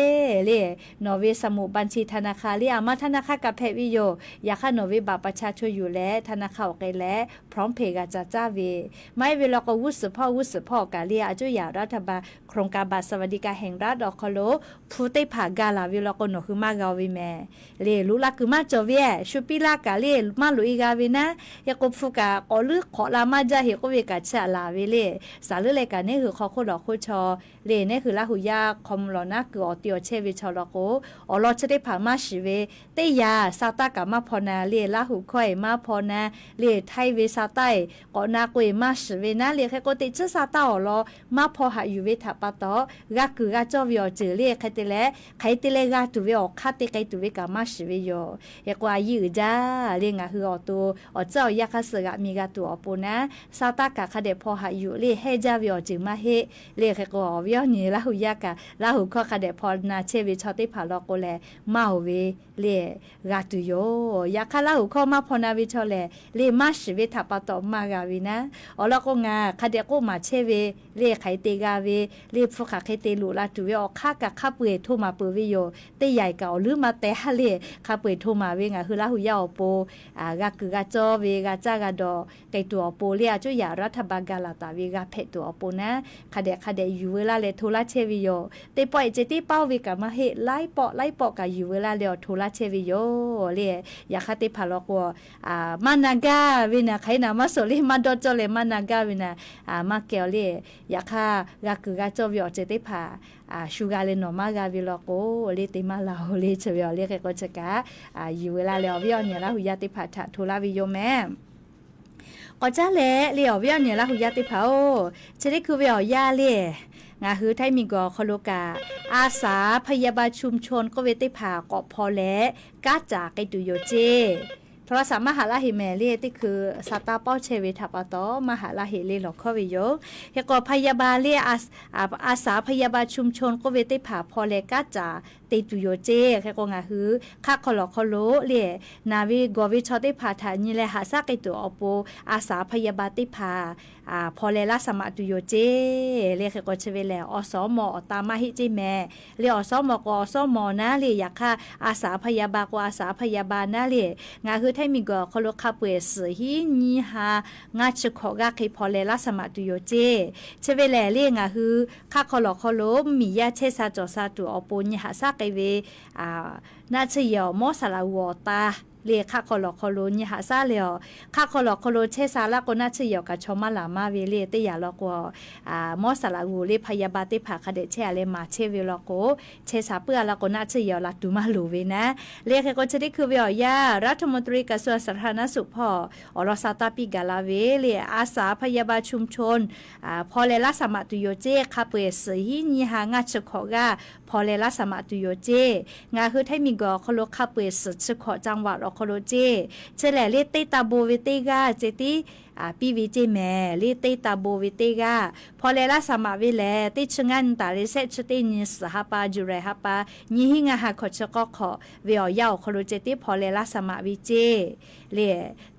le, nawˬ ve สมุดบัญชี ธนาคาร le aˬ ma ธนาคาร kaꞈ hpehꞈ ve yoˬ. Yaꞈ hk'aˇ nawˬ ve บัตรประชาชน yuˬ leh ธนาคาร awˬ k'ai leh พร้อมเพรียง g'a caˇ caˇ ve maˇ heˆ ve law k'o, g'uˇ suhˍ hpawˇ g'uˇ suhˍ hpawˇ kaꞈ le a cuˇ yaꞈ รัฐบาล โครงการบัตรสวัสดิการแห่งรัฐ awˬ hk'aw lo hpu teˇ hpaˍ ga laˬ ve law k'o nawˬ hui maˇ g'a oˬ ve mehˍ le. Loꞈ la kuiˬ maˇ cawˬ ve, shu piˇ laˇ kaꞈ le maˇ loꞈ e g'a ve naˉ. Hk'e k'o hpu kaꞈ k'awꞈ leuˉ hk'awꞈ la maˇ jaˇ heˆ k'oˆ ve kaꞈ chi aꞈ laˬ ve le. Saˍ leuˉ leh kaꞈ neˉ hui hk'aw hk'oˆ lawˬ hk'oˆ chaw le, neˉ hui Laˇ hu yaˇ hk'aw mvuh lawˬ naˉ kuiˬ awˬ te awˬ chehˇ ve chaw law k'o, awˬ lawn chi teˇ hpaˍ maˇ shiˍ ve teˇ yanˇ, sa taˇ kaꞈ maˇ hpaw na le, Laˇ hu hkawˇ e maˇ hpaw na le, Htaiˇ ve sa taˇ e k'awꞈ na k'o e maˇ shiˍ ve naˉ le. Hk'e k'o teꞈ chiˉ sa taˇ awˬ lawn maˇ hpaw haꞈ yuˬ ve htaꞈ pa taw, g'a kuiˬ g'a cawˇ ve awˬ ceuˬ le hk'e te leh, hk'aˬ hk'e te leh g'a tuˬ ve awˬ hk'aˇ te k'ai tuˬ ve kaꞈ maˇ shiˍ ve yoˬ. Hk'e k'o a yiˇ uiˍ jaˇ le, ngaˬ hui awˬ to awˬ tcuhˉ awˬ yanˇ hk'aˇ suh g'aꞈ mi g'a tuˬ awˬ pon naˉ, sa taˇ kaꞈ hk'a dehꞈ hpaw haꞈ yuˬ le hehnˇ jaˇ ve awˬ ceuˬ maˇ heˆ le. Hk'e k'o awˬ viˉ awˬ nyi Laˇ hu yaˇ kaꞈ Laˇ hu hkawˇ hk'a dehꞈ hpaw na chehˇ ve chaw teˇ hpaˍ law k'o lehˬ, maˇ oˬ ve le g'a tuˬ yoˬ. Yaꞈ hk'aˇ Laˇ hu hkawˇ maˇ hpaw na ve chaw lehˬ le, maˇ shiˍ ve htaꞈ pa taw maˇ g'a ve naˉ. Awˬ lawn k'o ngaˬ hk'a dehꞈ k'oˆ maˍ chehˇ ve le, hk'aˬ hk'e te g'a ve le, hpu hk'aˬ hk'e te loꞈ la tuˬ ve awˬ hk'aˇ kaꞈ hk'a peu eˬ hto maˍ peuˬ ve yoˬ. Teˇ yanˇ kaꞈ awˬ leuˉ maˇ teh ha le, hk'a peu eˬ hto maˍ ve ngaˬ hui Laˇ hu yaˇ awˬ pon g'a kuiˬ g'a cawˇ ve, g'a caˇ g'a dawˬ k'ai tuˬ awˬ pon le, a cuˇ yaꞈ รัฐบาล ga laˬ taˍ ve g'a hpehꞈ tuˬ awˬ pon naˉ, hk'a dehꞈ hk'a dehꞈ yuˬ veu laˇ leh hto laˇ chehˇ ve yoˬ. Teˇ pawˆ e ceh tiˉ paoˇ ve kaꞈ maˇ heˆ, laiˉ pawˆ laiˉ pawˆ kaꞈ yuˬ veu laˇ leh awˬ hto laˇ chehˇ ve yoˬ le. Yaꞈ hk'aˇ teˇ hpaˍ law k'o, maˇ na gaˇ ve naˍ, hk'aˬ hk'e naˍ maˇ suhˍ le, maˇ dawˇ cawˇ leh maˇ na gaˇ ve naˍ, maˇ kehˬ awˬ le. Yaꞈ hk'aˇ g'a kuiˬ g'a cawˇ ve awˬ ceuˬ teˇ hpaˍ shu g'a leh nawˬ maˇ g'a ve law k'o le, te maˇ la oˬ le, chi ve awˬ le. Hk'e k'o chi kaꞈ yuˬ veu laˇ leh awˬ viˉ awˬ nyi Laˇ hu yaˇ teˇ hpaˍ htaꞈ hto laˇ ve yoˬ mehˍ. K'awꞈ caˉ leh le awˬ viˉ awˬ nyi Laˇ hu yaˇ teˇ hpaˍ-oˬ, chi teˇ hkui ve awˬ yanˇ le, ngaˬ hui ไทย miˬguiˬ awˬ hk'aw lo kaꞈ อาสาพยาบาลชุมชน k'oˆ ve teˇ hpaˍ k'awꞈ hpaw leh kanˉ caˍ k'ai tuˬ yoˬ ceˇ. Hto la shaꞈ maˇ haꞈ laˇ heˆ mehˍ le, teˇ hkui sa taˇ paoˇ chehˇ ve htaꞈ pa taw maˇ haꞈ laˇ heˆ le lawˬ hkawˇ ve yoˬ. Hk'e k'o พยาบาล le, a, อาสาพยาบาลชุมชน k'oˆ ve teˇ hpaˍ hpaw leh kanˉ caˍ te tuˬ yoˬ ceˇ. Hk'e k'o ngaˬ hui hk'aˆ hk'aw lawˬ hk'aw lo le, naˬ ve gawˬ ve chaw teˇ hpaˍ htaꞈ nyi leh haꞈ shaˉ k'ai tuˬ awˬ pon อาสาพยาบาล teˇ hpaˍ hpaw leh laˇ shaˍ maꞈ tuˬ yoˬ ceˇ le. Hk'e k'o chi ve lehˬ awˬ suhˉ mawˬ awˬ ta maˇ heˆ ceˇ mehˍ le. Awˬ suhˉ mawˬ k'o awˬ suhˉ mawˬ naˉ le, yaꞈ hk'aˇ อาสาพยาบาล k'o อาสาพยาบาล naˉ le, ngaˬ hui ไทย miˬguiˬ awˬ hk'aw lo hk'a peu eˬ suhˍ hiˉ nyiˇ ha ngaˇ chi hkawꞈ g'aˇ hk'e hpaw leh laˇ shaˍ maꞈ tuˬ yoˬ ceˇ. Chi ve lehˬ le ngaˬ hui hk'aˆ hk'aw lawˬ hk'aw lo mvuhˇmiˬ yaˇ chehˇ sha cawˬ sha tuˬ awˬ pon nyi haꞈ shaˉ k'ai ve naˆ tsuhˇ yehˬ awˬ mawˉ saˍ laꞈ g'uˬ awˬ ta le, hk'aˆ hk'aw lawˬ hk'aw lo nyi haꞈ shaˉ leh awˬ, hk'aˆ hk'aw lawˬ hk'aw lo chehˇ sha laˇ k'o naˆ tsuhˇ yehˬ awˬ kaꞈ chaw maˇ laˬ maˇ ve le. Teˇ yanˇ law k'o mawˉ saˍ laꞈ g'uˬ le พยาบาล teˇ hpaˍ hk'a dehꞈ chehˇ a leh maˍ chehˇ ve law k'o, chehˇ sha puiˉ a laˇ k'o naˆ tsuhˇ yehˬ awˬ laˬ tuˬ maˇ loˍ ve naˉ le. Hk'e k'o chi teˇ hkui ve awˬ yanˇ รัฐมนตรีกระทรวงสาธารณสุข hpawˇ awˬ lawn sha taˇ piˇ gaˬ la ve le, อาสาพยาบาลชุมชน hpaw leh laˇ shaˍ maꞈ tuˬ yoˬ ceˇ. Hk'a peu eˬ suhˍ hiˉ nyiˇ ha ngaˇ chi hkawꞈ g'aˇ hpaw leh laˇ shaˍ maꞈ tuˬ yoˬ ceˇ. Ngaˬ hui ไทย miˬguiˬ awˬ hk'aw lo hk'a peu eˬ suhˍ chi hkawꞈ จังหวัด awˬ hk'aw lo ceˇ. Chi lehˬ le, teˇ taˇ bon ve teˇ g'aˇ ceh tiˉ piˇ ve ceˇ mehˍ le. Teˇ taˇ bon ve teˇ g'aˇ hpaw leh laˇ saˍ maꞈ ve lehˬ, teˇ chi ngaˇ nyi taˍ leh shehˆ chi teˇ nyi suhˍ ha pa, July ha pa, nyiˇ hinˉ ngaˇ ha hkawꞈ chi k'awˇ hk'awꞈ ve awˬ yanˇ awˬ hk'aw lo ceh tiˉ hpaw leh laˇ saˍ maꞈ ve ceˇ le.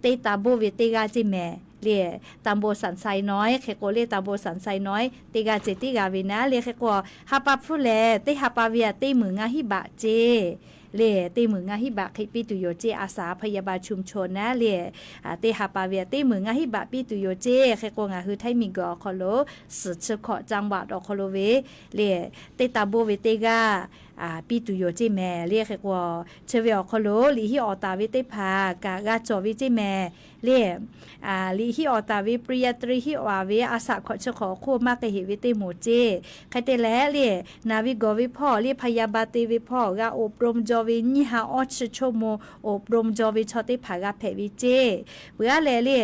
Teˇ taˇ bon ve teˇ g'aˇ ceˇ mehˍ le. ตำบลสันทรายน้อย hk'e k'o le, ตำบลสันทรายน้อย teˇ g'aˇ ceh tiˉ g'a ve naˉ le. Hk'e k'o ha pa hpfuhˇ lehˬ, teˇ ha pa ve aꞈ teˇ meunˍ ngaˇ hinˉ baꞈ ceˇ le. Teˇ meunˍ ngaˇ hinˉ baꞈ hk'e piˇ tuˬ yoˬ ceˇ. อาสาพยาบาลชุมชน naˉ le. Teˇ ha pa ve aꞈ teˇ meunˍ ngaˇ hinˉ baꞈ piˇ tuˬ yoˬ ceˇ. Hk'e k'o ngaˬ hui htaiˇ miˬguiˬ awˬ hk'aw lo suhˍ chi hkawꞈ จังหวัด awˬ hk'aw lo ve le, teˇ taˇ bon ve teˇ g'aˇ piˇ tuˬ yoˬ ceˇ mehˍ le. Hk'e k'o chi ve awˬ hk'aw lo liꞈ hiˆ awˍ taˍ ve teˇ hpaˍ kaꞈ g'a cawˬ ve ceˇ mehˍ le. Liꞈ hiˆ awˍ taˍ ve ปริญญาตรี hiˆ awˍ ve a shaꞈ hkawꞈ chi hk'awꞈ awˬ hk'oˆ maˇ k'ai heꞈ ve teˇ moˍ ceˇ. Hk'e te leh le, naˬ ve gawˬ ve hpawˇ le, พยาบาล te ve hpawˇ g'a อบรม jaw ve nyiˇ ha awˇ chi choˇ moˍ อบรม jaw ve chaw teˇ hpaˍ g'a hpehꞈ ve ceˇ. Peuˬ aˉ leh le,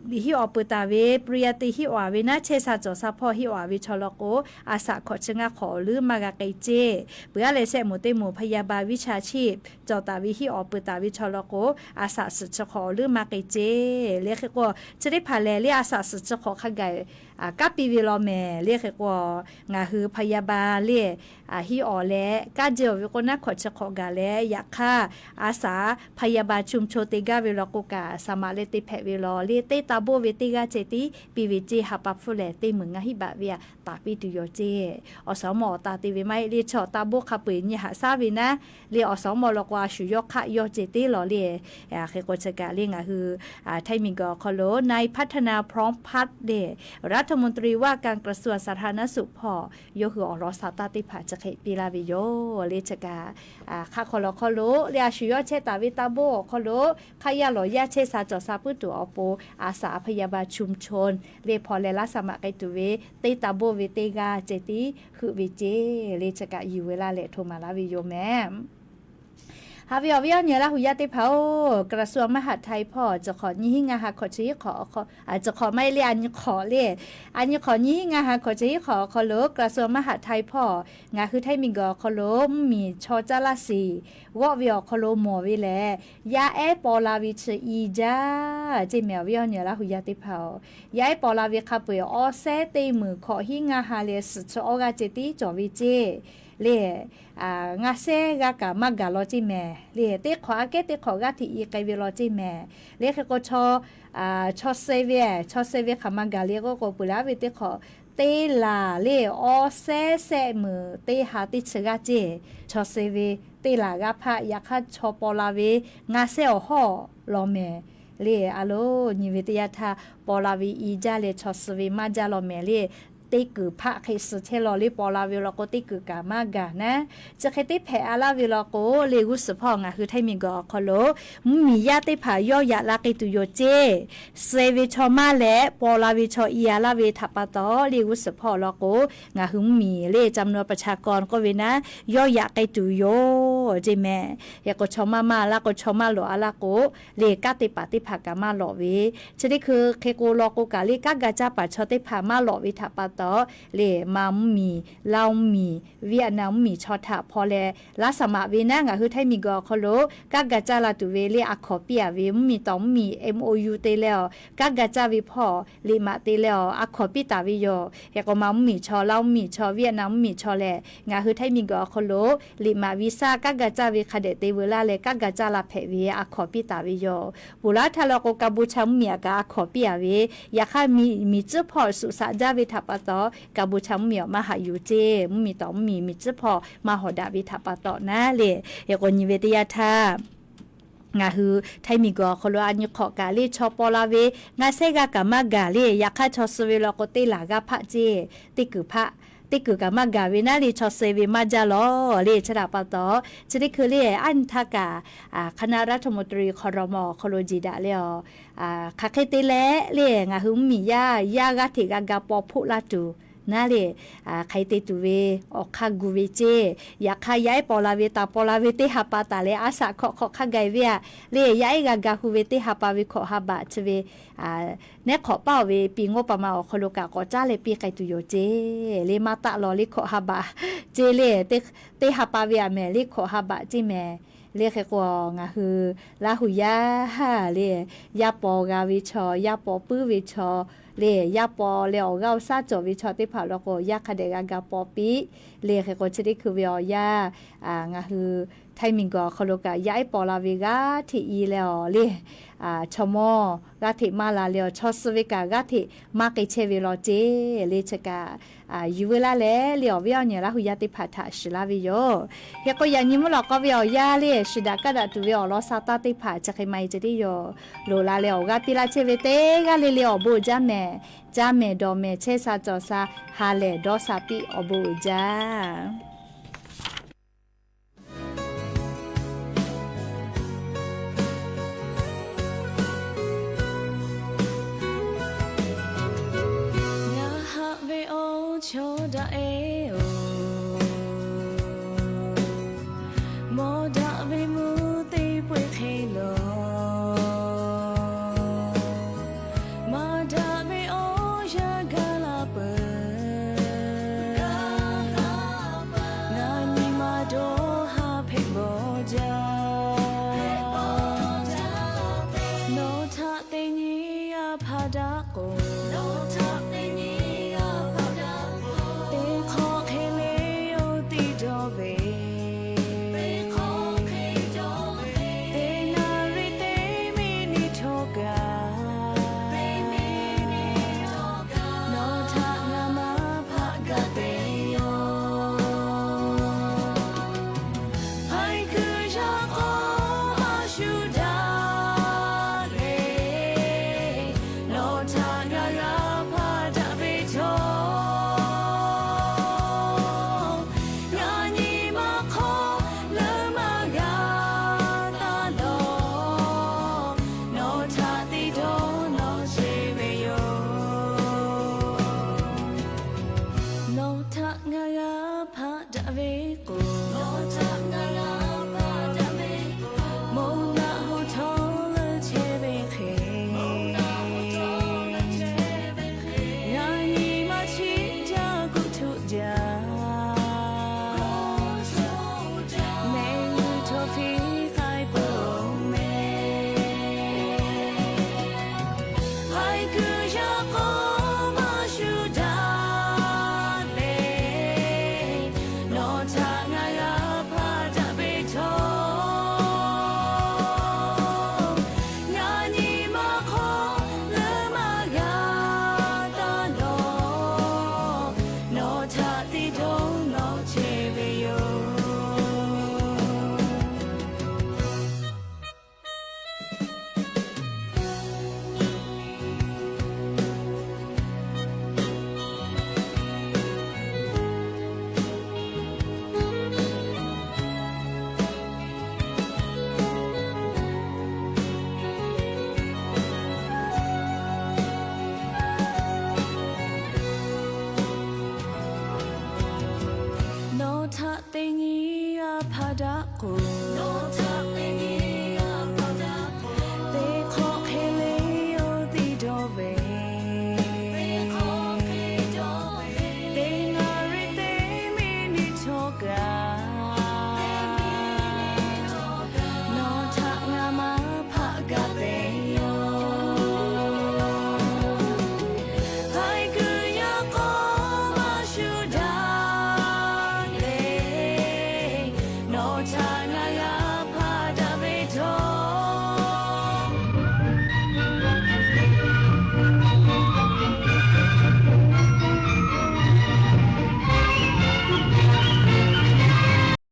liꞈ hiˆ awˍ peuˬ taˍ ve ปริญญาตรี hiˆ awˍ ve naˉ, chehˇ sha cawˬ sha hpawˇ hiˆ awˍ ve chaw law k'o, a shaꞈ hkawꞈ chi ngaˇ hk'awꞈ awˬ leuˉ maˇ g'a k'ai ceˇ. Peuˬ aˉ leh shehˆ moˍ teˇ moˍ พยาบาลวิชาชีพ cawˬ taˍ ve hiˆ awˍ peuˬ taˍ ve chaw law k'o, a shaꞈ suhˍ chi hk'awꞈ awˬ leuˉ maˇ k'ai ceˇ le. Hk'e k'o chi teˇ hpaˍ lehˬ le, a shaꞈ suhˍ chi hk'awꞈ hk'a gaˬ kaˉ piˇ ve law mehˍ le. Hk'e k'o ngaˬ hui พยาบาล le hiˆ awˍ leh kaˉ jehˇ awˬ ve k'o, naˉ hkawꞈ chi hk'awꞈ gaˬ leh, yaꞈ hk'aˇ a shaꞈ พยาบาลชุมชน te gaˇ ve law k'o kaꞈ, saˍ maꞈ leh te hpehꞈ ve law le. Teˇ taˇ bon ve teˇ g'aˇ ceh tiˉ piˇ ve ceˇ. Ha pa hpfuhˇ lehˬ, teˇ meunˍ ngaˇ hinˉ baꞈ ve aꞈ taˍ piˇ tuˬ yoˬ ceˇ. Awˬ suhˍ awˬ mawˇ awˬ taˍ te ve maˇ heˆ le. Chaw taˇ bon hk'a peu-eˬ nyi haꞈ shaˉ ve naˉ le, awˬ suhˍ awˬ mawˇ law k'o, a shu yawˇ hk'aˆ yawˇ ceh tiˉ law le. Hk'e k'o chi kaꞈ le, ngaˬ hui htaiˇ miˬguiˬ awˬ hk'aw lo นายพัฒนา พร้อมพัฒน์ le, รัฐมนตรีว่าการกระทรวงสาธารณสุข hpawˇ yawˇ hui awˬ lawn sha taˇ teˇ hpaˍ chi hk'e piˇ laˇ ve yoˬ le. Chi kaꞈ hk'aˆ hk'aw law hk'aw lo le, a shu yawˇ chehˇ taˍ ve taˇ bon awˬ hk'aw lo hk'aˆ yaˇ lawˬ yaˇ chehˇ sha cawˬ sha puiˉ tuˬ awˬ pon, a shaꞈ พยาบาลชุมชน le hpaw leh laˇ saˍ maꞈ k'ai tuˬ ve teˇ taˇ bon ve teˇ g'aˇ ceh tiˉ heuˆ ve ceˇ le. Chi kaꞈ yuˬ ve laˇ leh hto maˍ laˇ ve yoˬ mehˍ. Haꞈ ve awˬ viˉ awˬ nyi Laˇ huˍ yaˇ teˇ hpaˍ-oˬ, กระทรวงมหาดไทย hpawˇ chi hk'awꞈ nyiˇ hinˉ ngaˇ ha hkawꞈ chi hiˉ hk'awꞈ, chi hk'awꞈ maˇ heˆ le, a nyi hk'awꞈ le, a nyi hk'awꞈ nyiˇ hinˉ ngaˇ ha hkawꞈ chi hiˉ hk'awꞈ awˬ hk'aw lo กระทรวงมหาดไทย hpawˇ ngaˬ hui htaiˇ miˬguiˬ awˬ hk'aw lo mvuhˇmiˬ chaw caˇ laˇ shiˍ g'awˆ ve awˬ hk'aw lo mawˬ ve lehˬ, yaˇ ehˉ paw la ve chi i jaˇ ceˇ mehˍ. Awˬ viˉ awˬ nyi Laˇ huˍ yaˇ teˇ hpaˍ-oˬ, yaˇ ehˉ paw la ve hk'a peu-eˬ awˇ sehˉ teˇ meunˍ hkawꞈ hiˉ ngaˇ ha leh suhˍ chi awˇ g'aˇ ceh tiˉ cawˬ ve ceˇ le. Ngaˇ sehˉ g'aˇ kaꞈ maˇ gaˬ law ceˇ mehˍ le. Teˇ hk'awꞈ aꞈ kehˉ teˇ hk'awꞈ g'aˇ hteꞈ i k'ai ve law ceˇ mehˍ le. Hk'e k'o, chaw suh ve, chaw suh ve hk'aˬ ma gaˬ le k'oˆ k'o, peuˬ laˇ ve teˇ hk'awꞈ teˇ laˬ le, awˇ sehˉ sehˆ meunˍ teˇ ha teˇ chi g'aˇ ceˇ. Chaw suh ve teˇ laˬ g'aˇ hpaˆ, yaꞈ hk'aˇ chaw paw la ve ngaˇ sehˉ awˬ hawˉ law mehˍ le. A lo, nyi ve teˇ yanˇ htaˇ paw la ve i jaˇ leh chaw suh ve maˇ jaˇ law mehˍ le. Teˇ kuiˬ hpaˆ hk'e suh chehˇ law le, paw la ve law k'o teˇ kuiˬ kaꞈ maˇ gaˬ naˉ. Chi hk'e teˇ hpehꞈ a laˇ ve law k'o, le g'uˇ suhˍ hpawˇ ngaˬ hui htaiˇ miˬguiˬ awˬ hk'aw lo mvuhˇmiˬ yaˇ teˇ hpaˍ yawˇ yaꞈ la k'ai tuˬ yoˬ ceˇ. Suh ve chaw maˇ leh paw la ve chaw i a laˇ ve htaꞈ pa taw, le g'uˇ suhˍ hpawˇ law k'o, ngaˬ hui mvuhˇmiˬ le จำนวนประชากร k'oˆ ve naˉ, yawˇ yaꞈ k'ai tuˬ yoˬ ceˇ mehˍ. Hk'e k'o, chaw maˇ maˇ a laˇ k'o, chaw maˇ lawꞈ a laˇ k'o, le kanˉ te paˍ teˇ hpaˍ kaꞈ maˇ lawꞈ ve, chi teˇ hkui hk'e k'o law k'o kaꞈ le kanˉ ga caˇ paˍ chaw teˇ hpaˍ maˇ lawꞈ ve htaꞈ pa taw, le มาꞈ mvuhˇmiˬ, Laˇ mvuhˇmiˬ, Vietnam mvuhˇmiˬ chaw htaꞈ hpaw leh laˇ saˍ maꞈ ve naˉ, ngaˬ hui htaiˇ miˬguiˬ awˬ hk'aw lo kanˉ ga caˇ la tuˬ ve le a hkawˍ piˇ a ve, mvuhˇmiˬ tawˍ mvuhˇmiˬ M O U te leh awˬ kanˉ ga caˇ ve hpawˇ liꞈ maꞈ te leh awˬ a hkawˍ piˇ taˍ ve yoˬ. Hk'e k'o, มาꞈ mvuhˇmiˬ chaw, Laˇ mvuhˇmiˬ chaw, Vietnam mvuhˇmiˬ chaw lehˬ, ngaˬ hui htaiˇ miˬguiˬ awˬ hk'aw lo liꞈ maꞈ วีซ่า kanˉ ga caˇ ve hk'a dehꞈ te veu laˇ leh kanˉ ga caˇ la hpehꞈ ve a hkawˍ piˇ taˍ ve yoˬ. Peuˬ laˇ htaˇ law k'o, Kaˍbuˍchaˍ mvuhˇmiˬ aꞈ kaꞈ a hkawˍ piˇ a ve, yaꞈ hk'aˇ miˬ, miˬ tcuhˉ hpawˇ suꞈ shaꞈ jaˇ ve htaꞈ pa taw, Kaˍbuˍchaˍ mvuhˇmiˬ awˬ maˇ haꞈ yuˬ ceˇ. Mvuhˇmiˬ tawˍ mvuhˇmiˬ miˬ tcuhˉ hpawˇ maˇ hawˍ daꞈ ve htaꞈ pa taw naˉ le. Hk'e k'o, nyi ve teˇ yanˇ htaˇ ngaˬ hui htaiˇ miˬguiˬ awˬ hk'aw lo a nyi hk'awꞈ kaꞈ le chaw paw la ve ngaˇ sehˉ g'aˇ kaꞈ maˇ gaˬ le. Yaꞈ hk'aˇ chaw suh ve law k'o teˇ laˬ g'aˇ hpaˆ ceˇ. Teˇ kuiˬ hpaˆ, teˇ kuiˬ kaꞈ maˇ gaˬ ve naˉ le, chaw suh ve maˇ jaˇ law le. Chi htaꞈ pa taw, chi teˇ hkui le a nyi htaˇ kaꞈ คณะรัฐมนตรี ครม. awˬ hk'aw lo jeˬ daꞈ leh awˬ, hk'aˬ hk'e te leh le ngaˬ hui mvuhˇmiˬ yaˇ, yaˇ g'aˇ hteꞈ g'a ga paw hpoˆ laˇ tuˬ naˉ le, hk'aˬ hk'e te tuˬ ve awˬ hk'aˇ gu ve ceˇ. Yaꞈ hk'aˇ yaˇ ehˉ paw la ve, taˍ paw la ve teˇ ha pa taˍ leh a shaꞈ hkawꞈ hk'awꞈ hk'a gaˬ ve aꞈ le, yaˇ ehˉ g'a ga hu ve teˇ ha pa ve hkawꞈ ha baꞈ chi ve neˉ hk'awꞈ paˉ-oˬ ve ปีงบประมาณ awˬ hk'aw lo kaꞈ k'awꞈ caˉ leh piˇ k'ai tuˬ yoˬ ceˇ. Le maˇ taˆ law le hkawꞈ ha baꞈ ceˇ le, teˇ ha pa ve aꞈ mehˍ le hkawꞈ ha baꞈ ceˇ mehˍ. Le hk'e k'o, ngaˬ hui Laˇ huˍ yaˇ le, yaˇ paw g'a ve chaw, yaˇ paw puiˉ ve chaw le, yaˇ paw leh awˬ g'aˇ awˬ shaˉ cawˬ ve chaw teˇ hpaˍ law k'o, yaˇ hk'a dehꞈ g'a ga paw piˇ le. Hk'e k'o, chi teˇ hkui ve awˬ yaˇ ngaˬ hui Htaiˇ miˬguiˬ awˬ hk'aw lo kaꞈ yaˇ ehˉ paw la ve g'aˇ hteꞈ i leh awˬ le, chaw mawˇ g'aˇ hteꞈ maˇ la leh awˬ, chaw suh ve kaꞈ g'aˇ hteꞈ maˇ k'ai chehˇ ve law ceˇ le. Chi kaꞈ yuˬ veu laˇ leh le, awˬ viˉ awˬ nyi Laˇ huˍ yaˇ teˇ hpaˍ htaꞈ shiˍ laˇ ve yoˬ. Hk'e k'o, yaꞈ nyi mvuhˇ lawꞈ k'aw ve awˬ yaˇ le, shiˍ daꞈ kaˇ daꞈ tuˬ ve awˬ lawn sha taˇ teˇ hpaˍ chi hk'e maˇ heˆ ceh tiˉ yoˬ. Loꞈ la leh awˬ g'aˇ piˇ laˇ chehˇ ve teˇ g'aˇ le le awˬ bon uiˍ jaˇ mehˍ. Caˇ mehˍ dawˬ mehˍ chehˇ sha cawˬ sha ha lehˬ dawˇ sha piˇ awˬ bon uiˍ jaˇ. Ngaˬ haꞈ ve awˬ chawˇ daꞈ e oˬ, mawˬ daꞈ ve mvuhˇ teˇ peu hk'e lawˬ, maˍ daꞈ ve awˬ yanˇ gaˬ la peuˬ. Ngaˬ nyi ma dawˇ ha hpehꞈ bawˬ jaˇ. Nawˬ htaꞈ teˇ nyi a hpaˇ daꞈ k'o, teˇ hk'awꞈ hk'e le oˇ tiˇ dawˇ ve, teˇ naˍ riˍ teˇ miˬ niˆ htawˇ kaꞈ, nawˬ htaꞈ ngaˬ maˇ hpaˆ gaˇ te yoˬ. Haiˬ kuiˬ yaˇ k'awꞈ maˇ shuˍ daꞈ le, nawˬ htaꞈ ngaˬ g'a hpaˇ daꞈ ve htawˇ, ngaˬ nyi ma hk'aw leuˉ maˇ g'a taˇ lawˬ. Nawˬ htaꞈ teˇ dawˇ nawˬ chehˇ ve yoˬ. Nawˬ htaꞈ ngaˬ g'a hpaˇ daꞈ ve k'o, moˬ naˆ hoꞈ htawˇ leuˉ chehˇ ve hk'e, ngaˬ nyi ma chiˇ jaˇ kuˇ htuˆ jaˇ. Mehˆ g'uˇ htawˇ hpiˇ k'ai peuˬ mehˍ. Haiˬ kuiˬ yaˇ k'awꞈ maˇ shuˍ daꞈ le, nawˬ htaꞈ ngaˬ g'a hpaˇ daꞈ ve htawˇ, ngaˬ nyi ma hk'aw leuˉ maˇ g'a taˇ lawˬ. Nawˬ htaꞈ teˇ dawˇ nawˬ chehˇ ve yoˬ. Nawˬ htaꞈ teˇ nyi a hpaˇ daꞈ k'o,